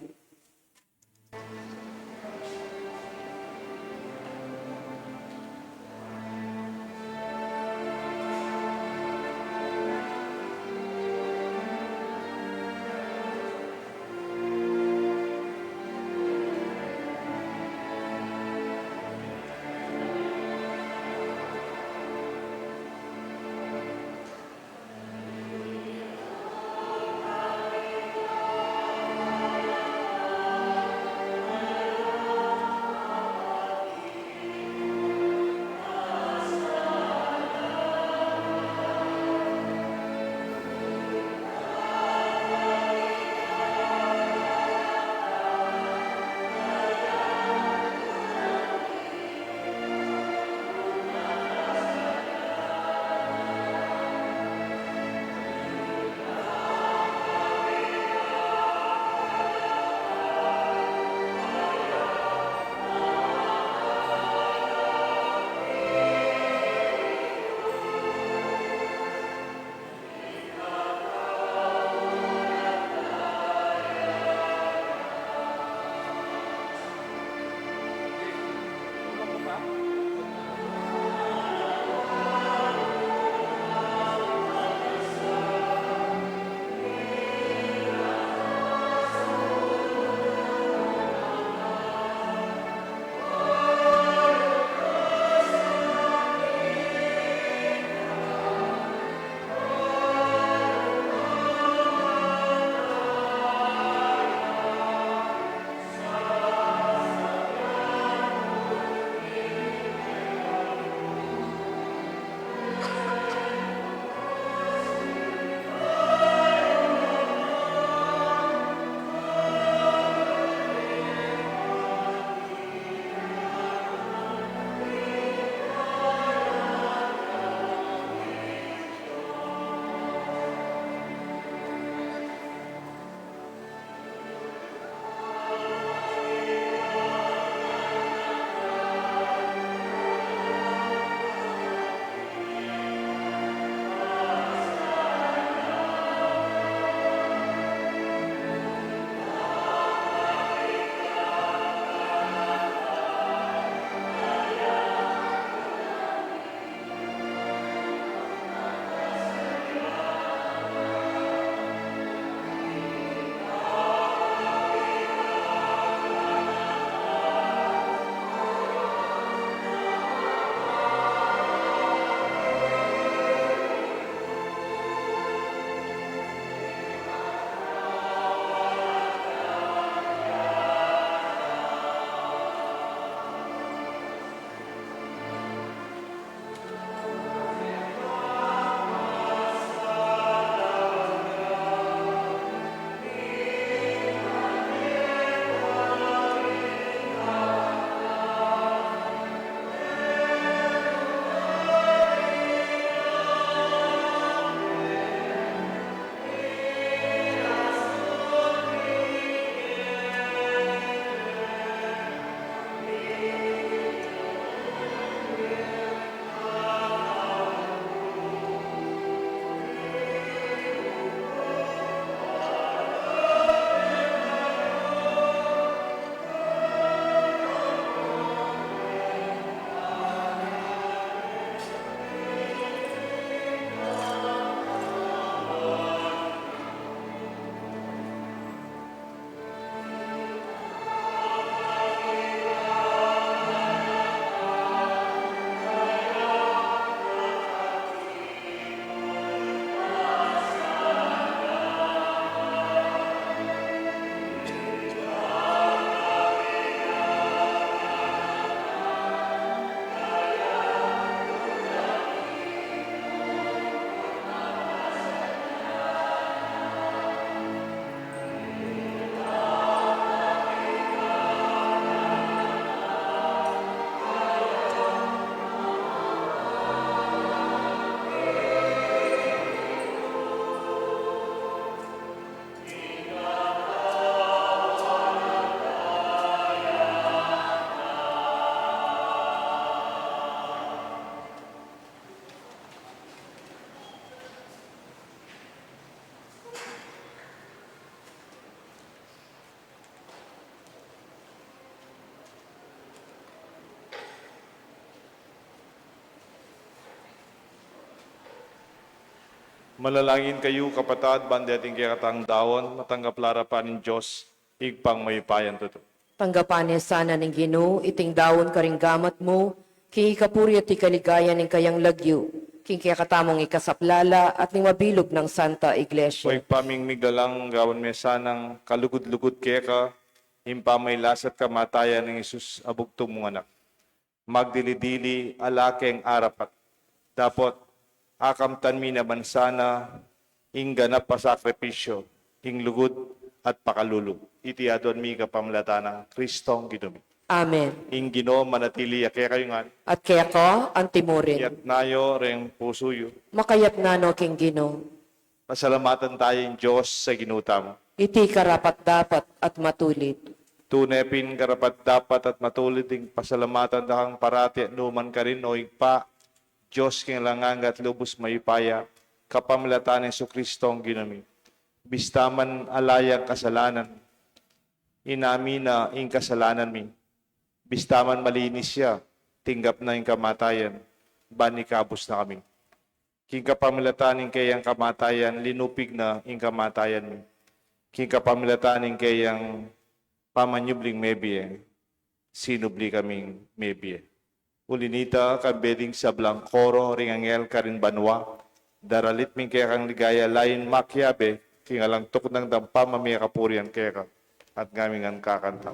Manalangin kayu, kapatad, ban deting kekatang daun, matanggap la arapan ning Dios, Ibpang mayupayang tutu. Tanggapan na sana ning Ginu iting daun karing gamat mu, king ikapuri at ikaligaya ning kayang lagyu, king kekatamung ikasaplala at ning mabilug nang Santa Iglesia. O Ibpa ming miglalang, gawan me sanang kalugud-lugud keka ing pamagkasakit at kamatayan nang Jesus a bugtung mung Anak. Magdili-dili ala keng arapat. Dapot akamtan mi naman sana ing ganap a sakripisyu, ing lugud at pakalulu. Iti aduan mi kapamilatan nang Kristong Ginu mi. Amen. Ing Ginu manatili ya kekayu ngan. At keka antimurin. Iyatas yu reng pusu yu. Makayatas no king Ginu. Pasalamatan taya ing Dios a Ginu tamu. Iti karapat-dapat at matulid. Tune pin karapat-dapat at matulid ing pasalamatan da kang parati at nukarin man, o Ibpa, Dios king alang angga at lubus mayupaya, kapamilatan nang Jesucristong Ginu mi. Bista man ala yang kasalanan, inamin na ing kasalanan mi. Bista man malinis ya, tinggap na ing kamatayan, ban ikabus na kami. King kapamilatan ning keyang kamatayan, linupig na ing kamatayan mi. King kapamilatan ning keyang pamanyubling mebie, sinubli kaming mebie. Uli na nita, kambe ding sablang koro ring anghel karin banua, daralit mi ing kekang ligaya, lain makiabe king alang tuknang dang pamamie kapurian keka. At ngami ngan kakanta.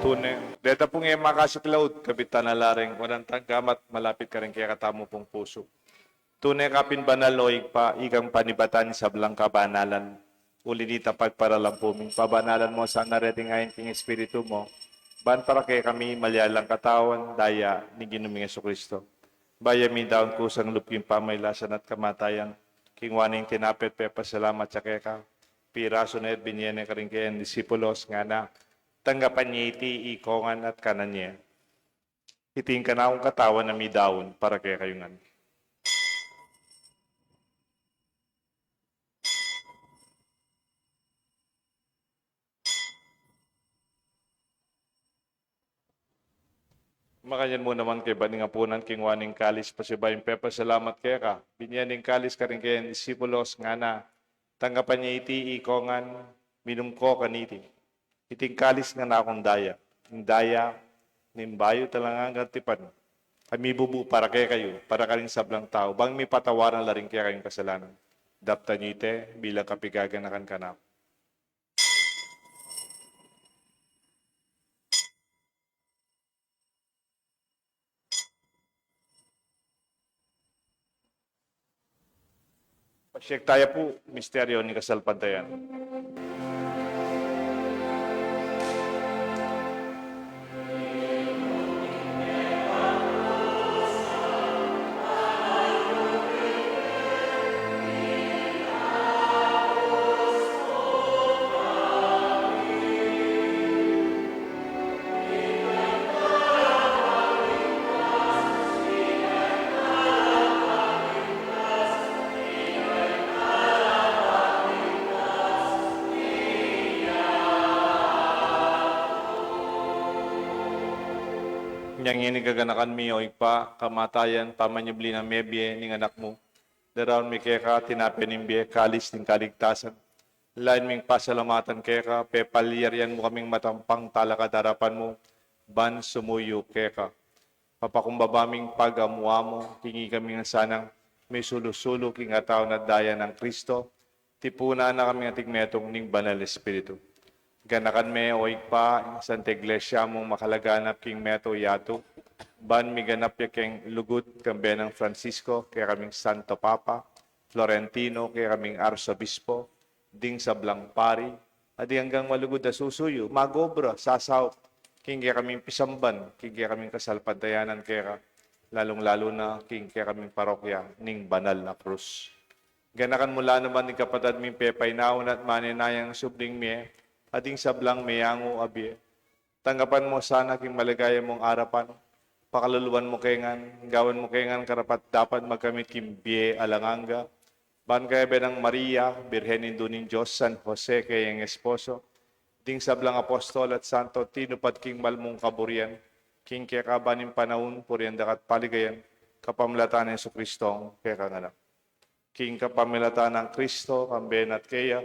Tune, deta pung e makasiklaud, kabit ta na la reng wanan tang gamat malapit karing kekatamu pung pusu. Tune ka pin banal, o Ibpa, ikang panibatan ning sablang kabanalan. Uli na nita pagparalan pu mi, pabanalan mu sana reting ain king Espiritu mu, ban para kekami malialang katawan, daya ning Ginu ming Jesucristo. Ban ya mi daun kusang lub king pamagkasakit at kamatayan, kingwa ne ing tinape at pepasalamat ya keka, pirasu ne at binie ne karing keyang disipulos, ngana: Tanggapan ye iti ikongan at kanan ye. Iti ing kanakung katawan a midaun para kekayu ngan. Makanyan mu naman kaybat ning apunan, kingwa ne ing kalis, pasibayu yang pepasalamat keka, binie ne ing kalis karing keyang disipulos, ngana: Tanggapan ye iti ikongan, minum ko kaniti. Iti ing kalis ning kanakung daya, ing daya ning bayu at alang anggang tipan, a mibubu para kekayu, para karing sablang tau, ban mipatawaran la ring kekayung kasalanan. Daptan yu iti bilang kapaganakan kanaku. Pasyag taya pu, misteryo ning kasalpantayan. Inya ngeni kaganakan mi, o Ibpa, kamatayan, pamanyubli nang mebie ning Anak mu, daraun mi keka tinape ning bie, kalis ning kaligtasan. Lain ming pasalamatan keka, pepalyarian mu kaming matampang talakad king arapan mu, ban sumuyu keka. Papakumbaba ming pagamu-amu, king ikami ngan sanang misulu-sulu king katawan at daya nang Kristo, tipunan na kaming ating metung ning Banal Espiritu. Ganakan me, o Ibpa, ing Santa Iglesia mung makalaganap king meto yatu, ban miganap ya king lugud kambe nang Francisco, kekaming Santo Papa, Florentino, kekaming Arsobispo, ding sablang pari, at ding anggang malugud a susuyu, mag-obra, sasaup, king kekaming pisamban, king kekaming kasalpantayanan keka, lalung-lalu na king kekaming parokya ning Banal a Krus. Ganakan mu la naman ding kapatad ming pepainawa na at manenayang subling mie, at ding sablang meyangu a bie. Tanggapan mu sana king maligaya mung arapan, pakaluluan mu ke ngan, gawan mu ke ngan karapat-dapat magkamit king bie alang angga, ban kayabe nang Maria, Birhen Indu ning Dios, San Jose, kayang esposo, ding sablang apostol at santo tinupad king mal mung kaburian, king kekaban ning panaun, purian da ka at paligayan, kapamilatan nang Jesucristong kekang Anak. King kapamilatan nang Kristo, kambe na at keya,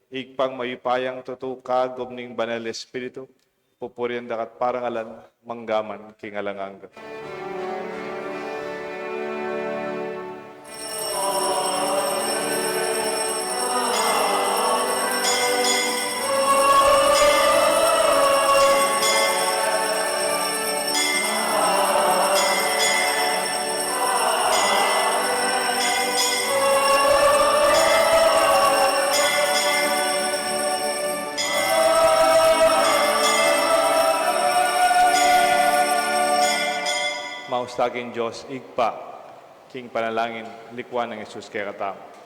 Ibpang mayupayang tutu, kagum ning Banal Espiritu, pupurian da ka at parangalan, mangga man king alang angga. Maus ta king Dios Ibpa, king panalangin, likuan nang Jesus kekatamu.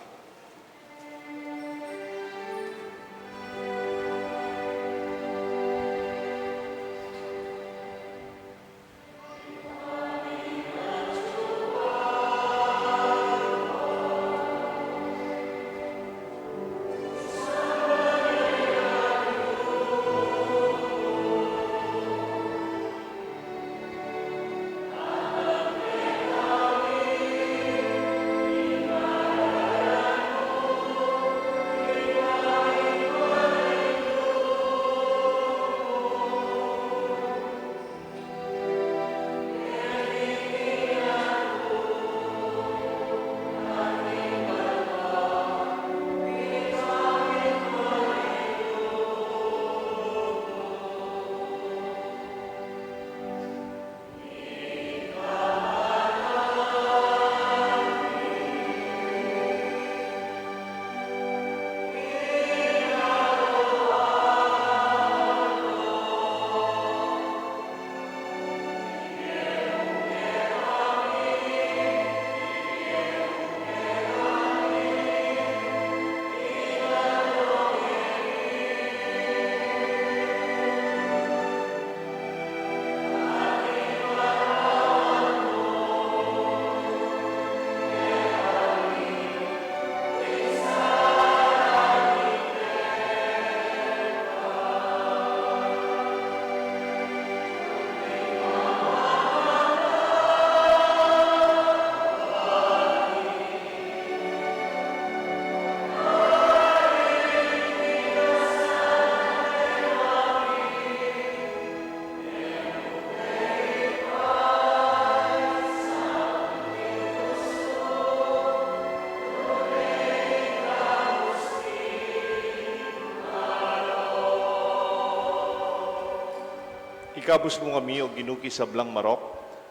Ikabus mu kami, O Ginu, king sablang marok,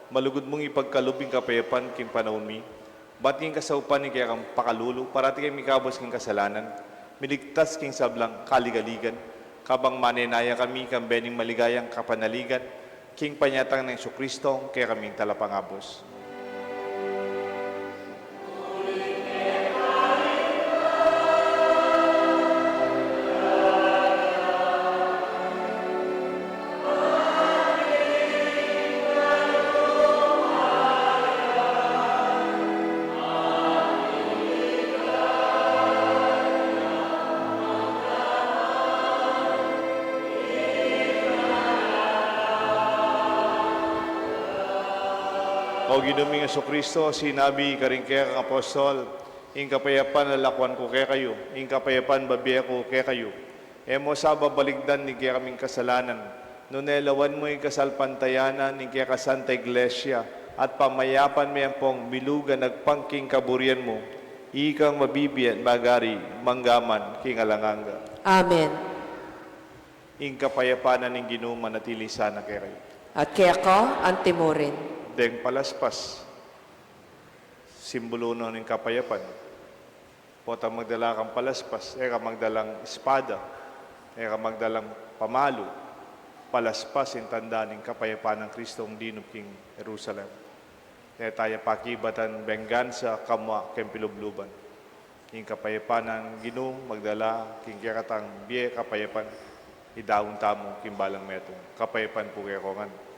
malugud mung ipagkalub ing kapayapan king panaun mi, bat king kasaupan ning kekang pakalulu, parati kami ikabus king kasalanan, miligtas king sablang kaligaligan, kabang manenaya kami kambe ning maligayang kapanaligan, king panyatang nang Jesucristo, kekaming Talapangabus. O Ginu ming Jesucristo, sinabi karing kekang apostol, ing kapayapan lalakuan ku kekayu, ing kapayapan bibie ku kekayu. E mu sa babalikdan ding kekaming kasalanan, nune lawan mu ing kasalpantayanan ning kekang Santa Iglesia, at pamayapan me ampong milugan agpang king kaburian mu, ikang mabibie at magari mangga man king alang angga. Amen. Ing kapayapan na ning Ginu manatili sana kekayu. At keka antimurin. Deng palaspas, simbulu no ning kapayapan. Potang magdala kang palaspas, e ka magdalang espada, e ka magdalang pamalu. Palaspas ing tanda ning kapayapan nang Kristong dinup king Jerusalem. E taya pakibatan benggansa, kamua keng pilubluban. Ing kapayapan nang Ginu magdala king kekatang bie kapayapan. Idaun tamu king balang metung. Kapayapan pu kekongan.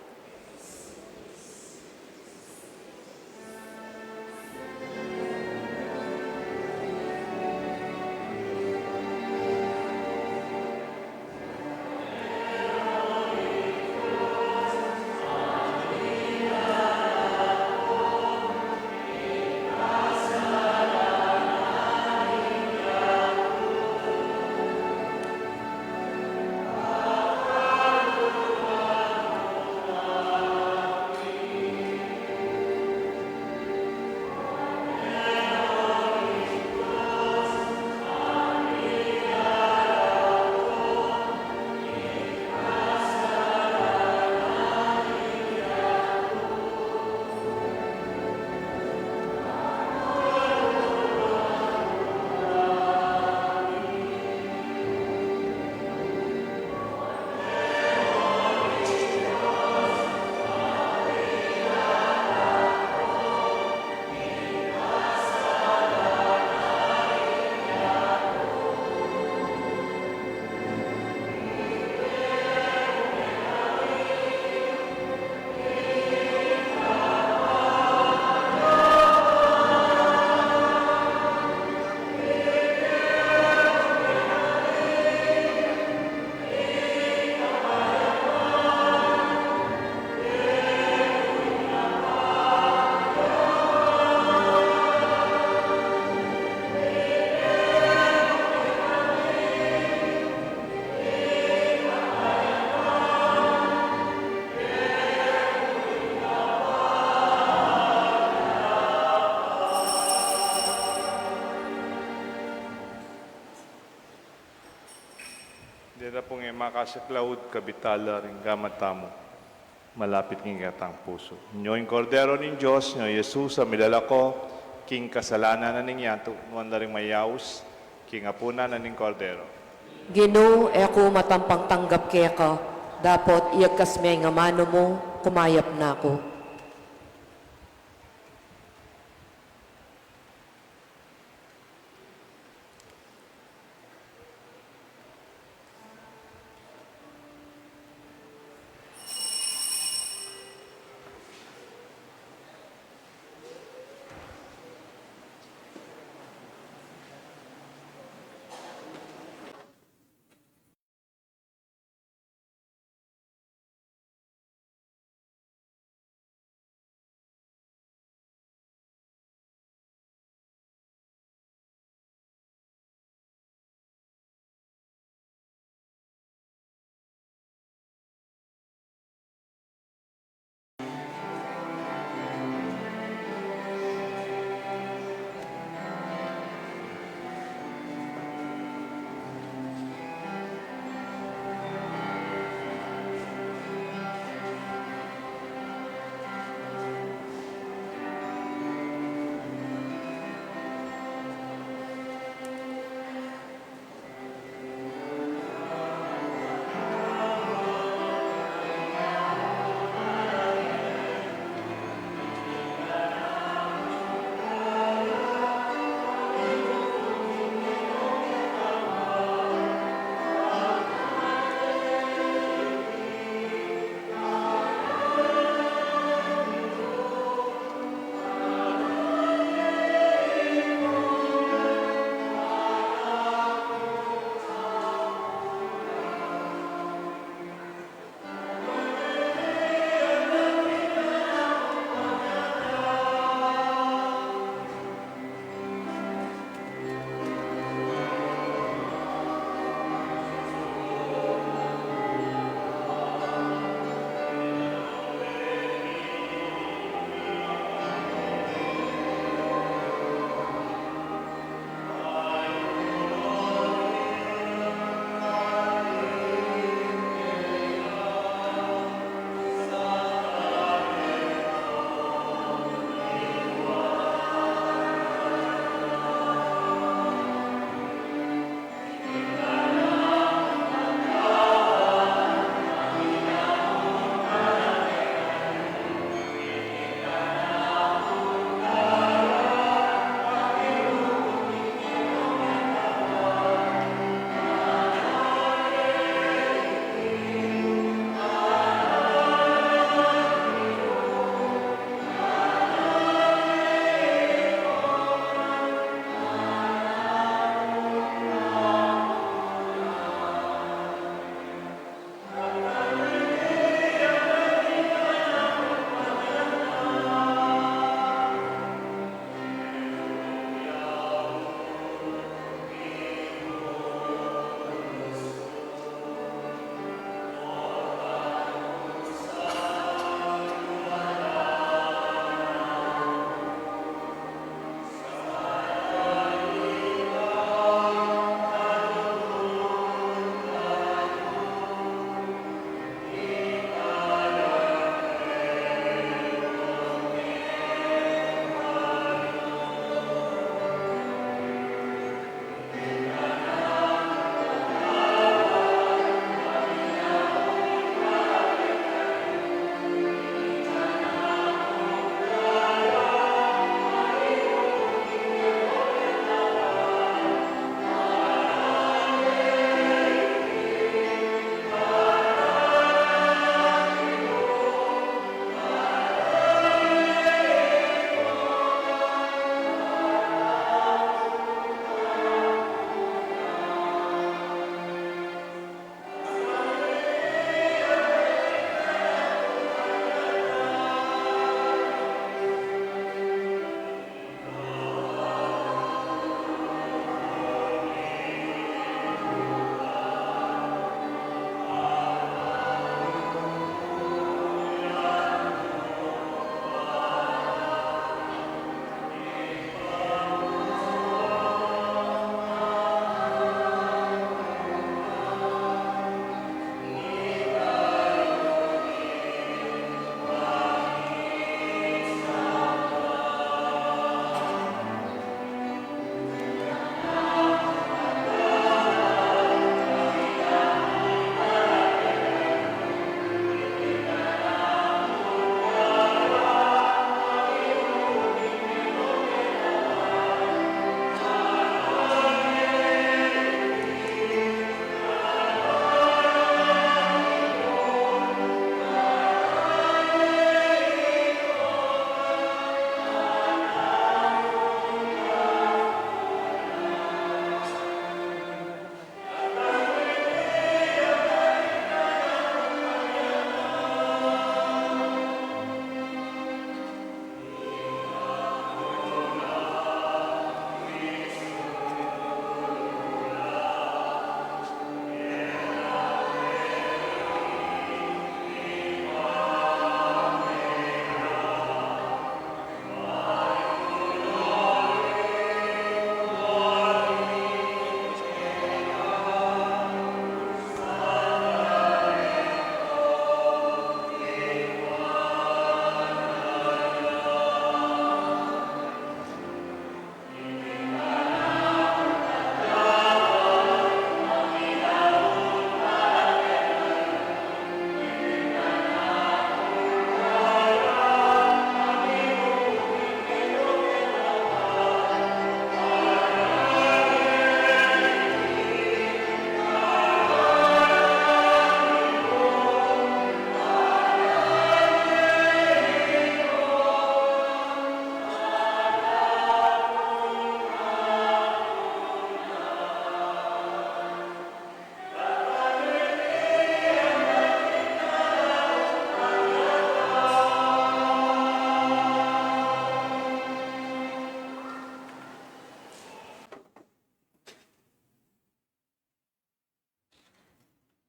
Deta pung e makasaklaud, kabitala ring gamat tamu, malapit king kekatang pusu. Nyo ing Kordero ning Dios, nyo i Jesus a milalako king kasalanan na ning yatu. Nuan la ring mayaus king apunan na ning Kordero. Ginu, e ku matampang tanggap keka, dapot iyagkas me ing amanu mu, kumayap na ku.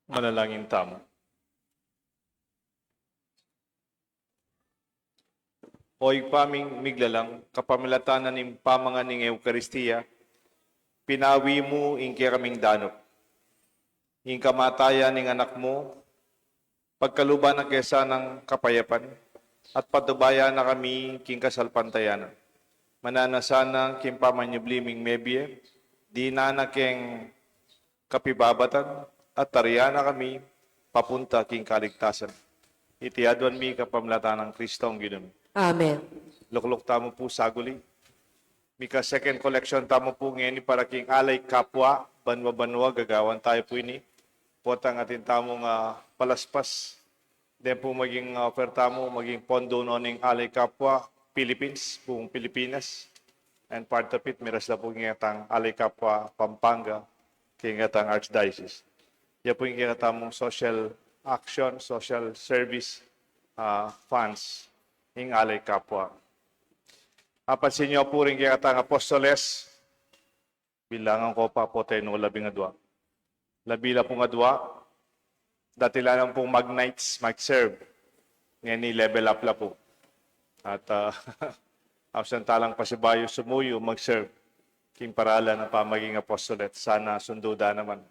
Manalangin tamu. O Ibpa ming miglalang, kapamilatan na ning pamangan ning Eukaristia, pinawi mu ing kekaming danup. Ing kamatayan ning Anak mu, pagkaluban na ke sanang kapayapan, at patubayan na kami king kasalpantayanan. Mananu na sana king pamanyubli ming mebie, dinan na keng kapibabatan, at tarian na kami papunta king kaligtasan. Iti aduan mi kapamilatan nang Kristong Ginu mi. Amen. Lukluk tamu pu saguli. Mika second collection tamu pu ngeni para king Alay Kapwa, banua-banua, gagawan tayu pu ini. Potang atin tamung, ah, palaspas. Then pu maging, ah, offer tamu, maging pondo no ning Alay Kapwa Philippines, buong Pilipinas. And part of it, miras la pu king atang Alay Kapwa Pampanga, king atang Archdiocese. Ya pu ing kekatamung social action, social service, ah, funds, ing Alay Kapwa. Apansin yu pu ring kekatang apostoles, bilangan ku pa, pota ing labing adua. Labi la pung adua, dati la naman pung mag-knights, mag-serve. Ngeni level up la pu. At, ah, ausan talang pasibayu sumuyu, mag-serve. King paralan nang pamaging apostoles, sana sundu da naman.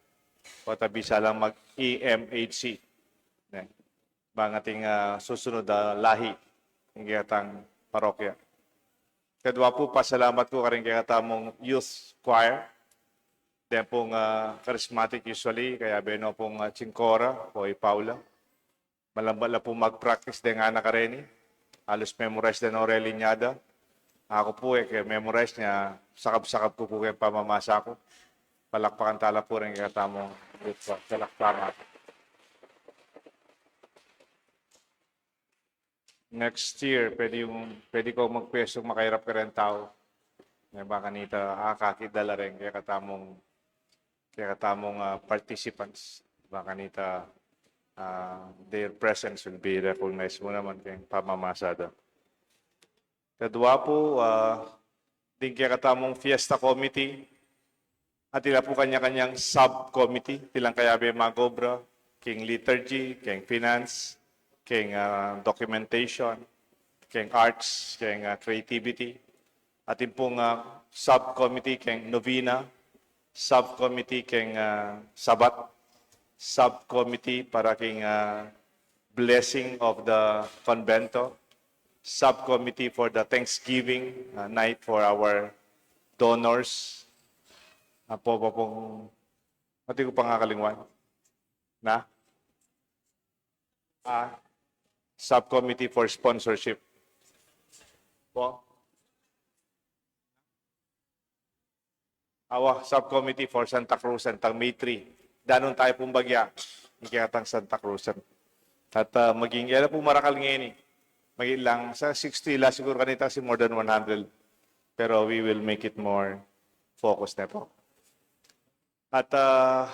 Pota bisa lang mag-E M H C. Ne? Bang ating, ah, susunod a lahi, ing kekatang parokya. Kadua pu, pasalamat ku karing kekatamung youth choir. Den pung, ah, charismatic usually, kayabe no pung, ah, Chingkora o i Paula. Malambat la pu mag-practice deng anak kareni. Alus memorize da no reng linyada. Aku pu, e ke memorize, nya sakab-sakab ku pu keng pamamasa ku. Palakpakan tala pu ring kekatamung youth choir. Palakpakan. Next year, pwede yung, pwede kong magpwesto makairap kareng tau. Nya bang kanita, ah, akakit da la reng kekatamung, kekatamung, ah, participants. Bang kanita, ah, their presence will be recognized mu naman keng pamamasa da. Kadua pu, ah, ding kekatamung fiesta committee, atin la pu kanya-kanyang subcommittee, atin lang kayabe mag-obra, keng liturgy, keng finance, keng, ah, documentation, keng arts, keng, ah, creativity. Atin pung, ah, subcommittee keng novena, subcommittee keng, ah, Sabat, subcommittee para keng, ah, blessing of the convento, subcommittee for the Thanksgiving, uh, night for our donors. Apo pa pung, atin ku pang kakalingwan. Na? Ah, subcommittee for sponsorship. Po? Awa, subcommittee for Santa Cruz and tang May three. Danun tayu pung bagya, ing kekatang Santa Cruz. At, ah, maging, e la pu marakal ngeni. Maging lang sa sixty la siguru kanita kasi more than one hundred. Pero we will make it more focus na po. At, ah,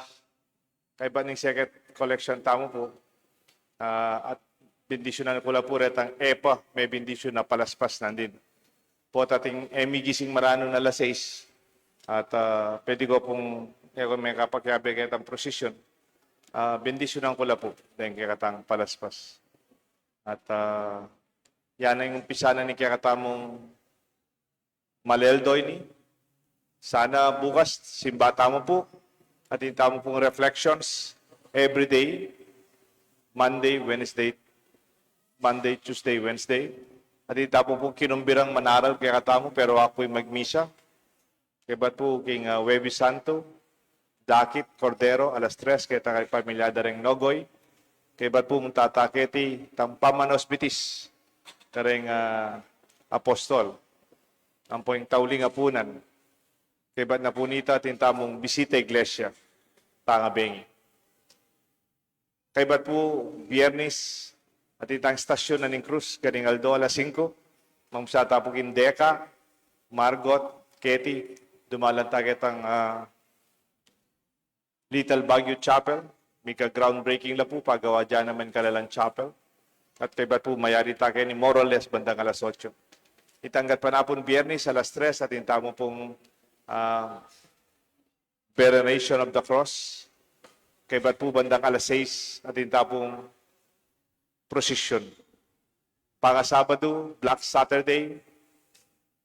kaybat ning second collection tamu pu, ah, at bendisyunan ku la pu retang e pa, me bendisyun a palaspas nandin. Pota atin e migising maranun alas sais. At, ah, pwede ku pung, e ku me kapakyabe ketang procession. Ah, bendisyunan ku la pu deng kekatang palaspas. At, ah, yan ing umpisa na ning kekatamung Maleldoy ni. Sana bukas, simba tamu pu. Atin tamu pung reflections every day. Monday, Wednesday, Monday, Tuesday, Wednesday. Atin tamu pung kinumbirang manaral kekatamu, pero aku ing magmisa. Kaybat pu king, ah, Huwebes Santo, dakit, kordero, alas tres, keta keng pamilya da reng Nogoy. Kaybat pu mung tataketi, tang pamanausbitis kareng, ah, apostol. Ampo ing tauling apunan. Kaybat na pu nita, atin tamung bisita iglesia, tanga bengi. Kaybat pu Biernes, atin tang stasyon na ning krus, kaning aldo alas singko, mangmusa ta pu king Deka, Margot, Katie, dumalan ta ketang, ah, Little Baguio Chapel, mika groundbreaking la pu, pagawa dyan naman kalalang chapel. At kaybat pu, mayari ta keni more or less bandang alas otso. Itang gatpanapun Biernes, alas tres, atin tamu pung, ah, Veneration of the Cross. Kaybat pu bandang alas sais, atin ta pung prosesyon. Pangasabadu, Black Saturday,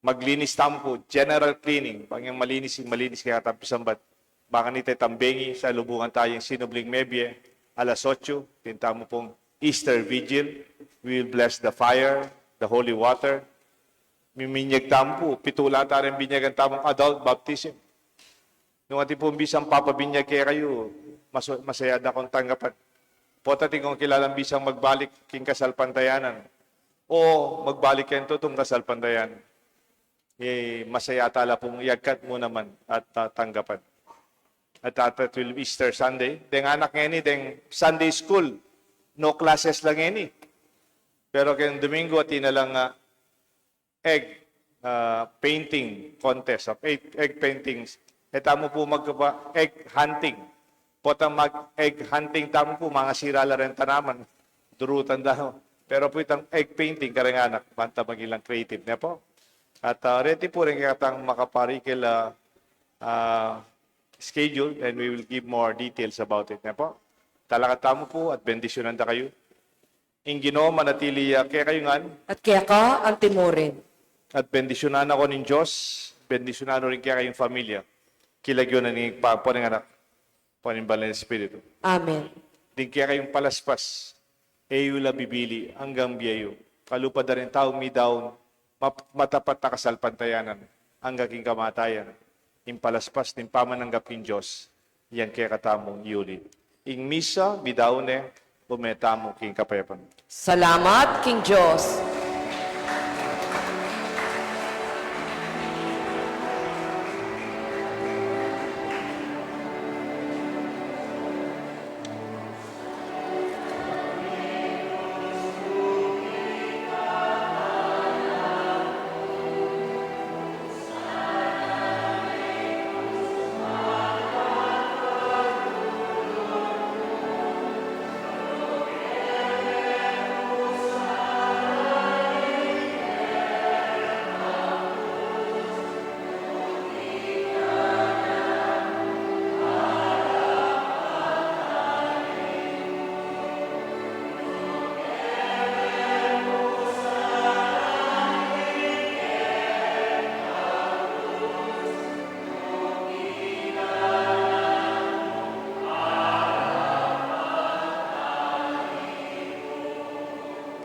maglinis tamu pu, general cleaning. Bang yang malinis, malinis kaya tamu pisambat. Bang kanita itang bengi, salubungan ta yang sinubling mebie, alas otso, atin tamu pung Easter Vigil. We will bless the fire, the holy water. Miminyag tamu pu, pitu la ta ring binyagan tamung adult baptism. Nung atin pung bisang papabinyag kekayu, masu-, masaya da kung tanggapan. Potang atin kung kilalang bisang magbalik king kasalpantayanan, o magbalik keng tutung kasalpantayanan, e, masaya ta la pung iyagkat mu naman at, ah, tanggapan. At, at, at will Easter Sunday. Deng anak ngeni, deng Sunday school, no classes la ngeni. Pero keng Domingo, atin na lang, ah, egg, ah, painting contest of eight egg paintings. E tamu pu magkapa egg hunting. Potang mag-egg hunting tamu pu, mangasira la reng tanaman. Durutan da. Pero pu itang egg painting, kareng anak, banta maging lang creative, ne pu? At, ah, reti pu reng kekatang makaparikil, ah, ah, schedule, and we will give more details about it, ne pu? Talakad tamu pu at bendisyunan da kayu. Ing Ginu manatili ya kekayu ngan. At keka antimurin. At bendisyunan na kayu ning Dios, bendisyunan na rin kekayung familia. King lagyu na ning Ibpa, ampo ning Anak, ampo ning Banal a Espiritu. Amen. Ding kekayung palaspas, e yu la bibili anggang bie yu. Kalupa da ring taung midaun, map-, matapat a kasalpantayanan, anggang king kamatayan, ing palaspas ning pamananggap king Dios, yang kekatamung yuli. Ing misa midaun ne, ume tamu king kapayapan. Salamat king Dios.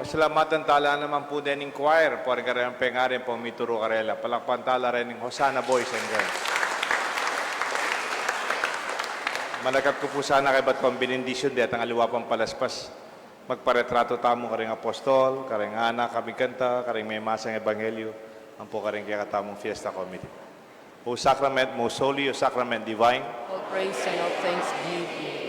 Pasalamatan tala naman pu dening choir, pu ring kareng pengari, pu mituru karela. Palakpan tala rin ning Hosanna Boys and Girls. Manakap ku pu sana kaybat kung benedisyun detang aliwa pang palaspas. Magparetratu tamu karing apostol, karing anak a migkanta, karing memasang ebanghelyo, ampo karing kekatamung fiesta committee. O sacrament most holy, O sacrament divine. All praise and all thanks give you.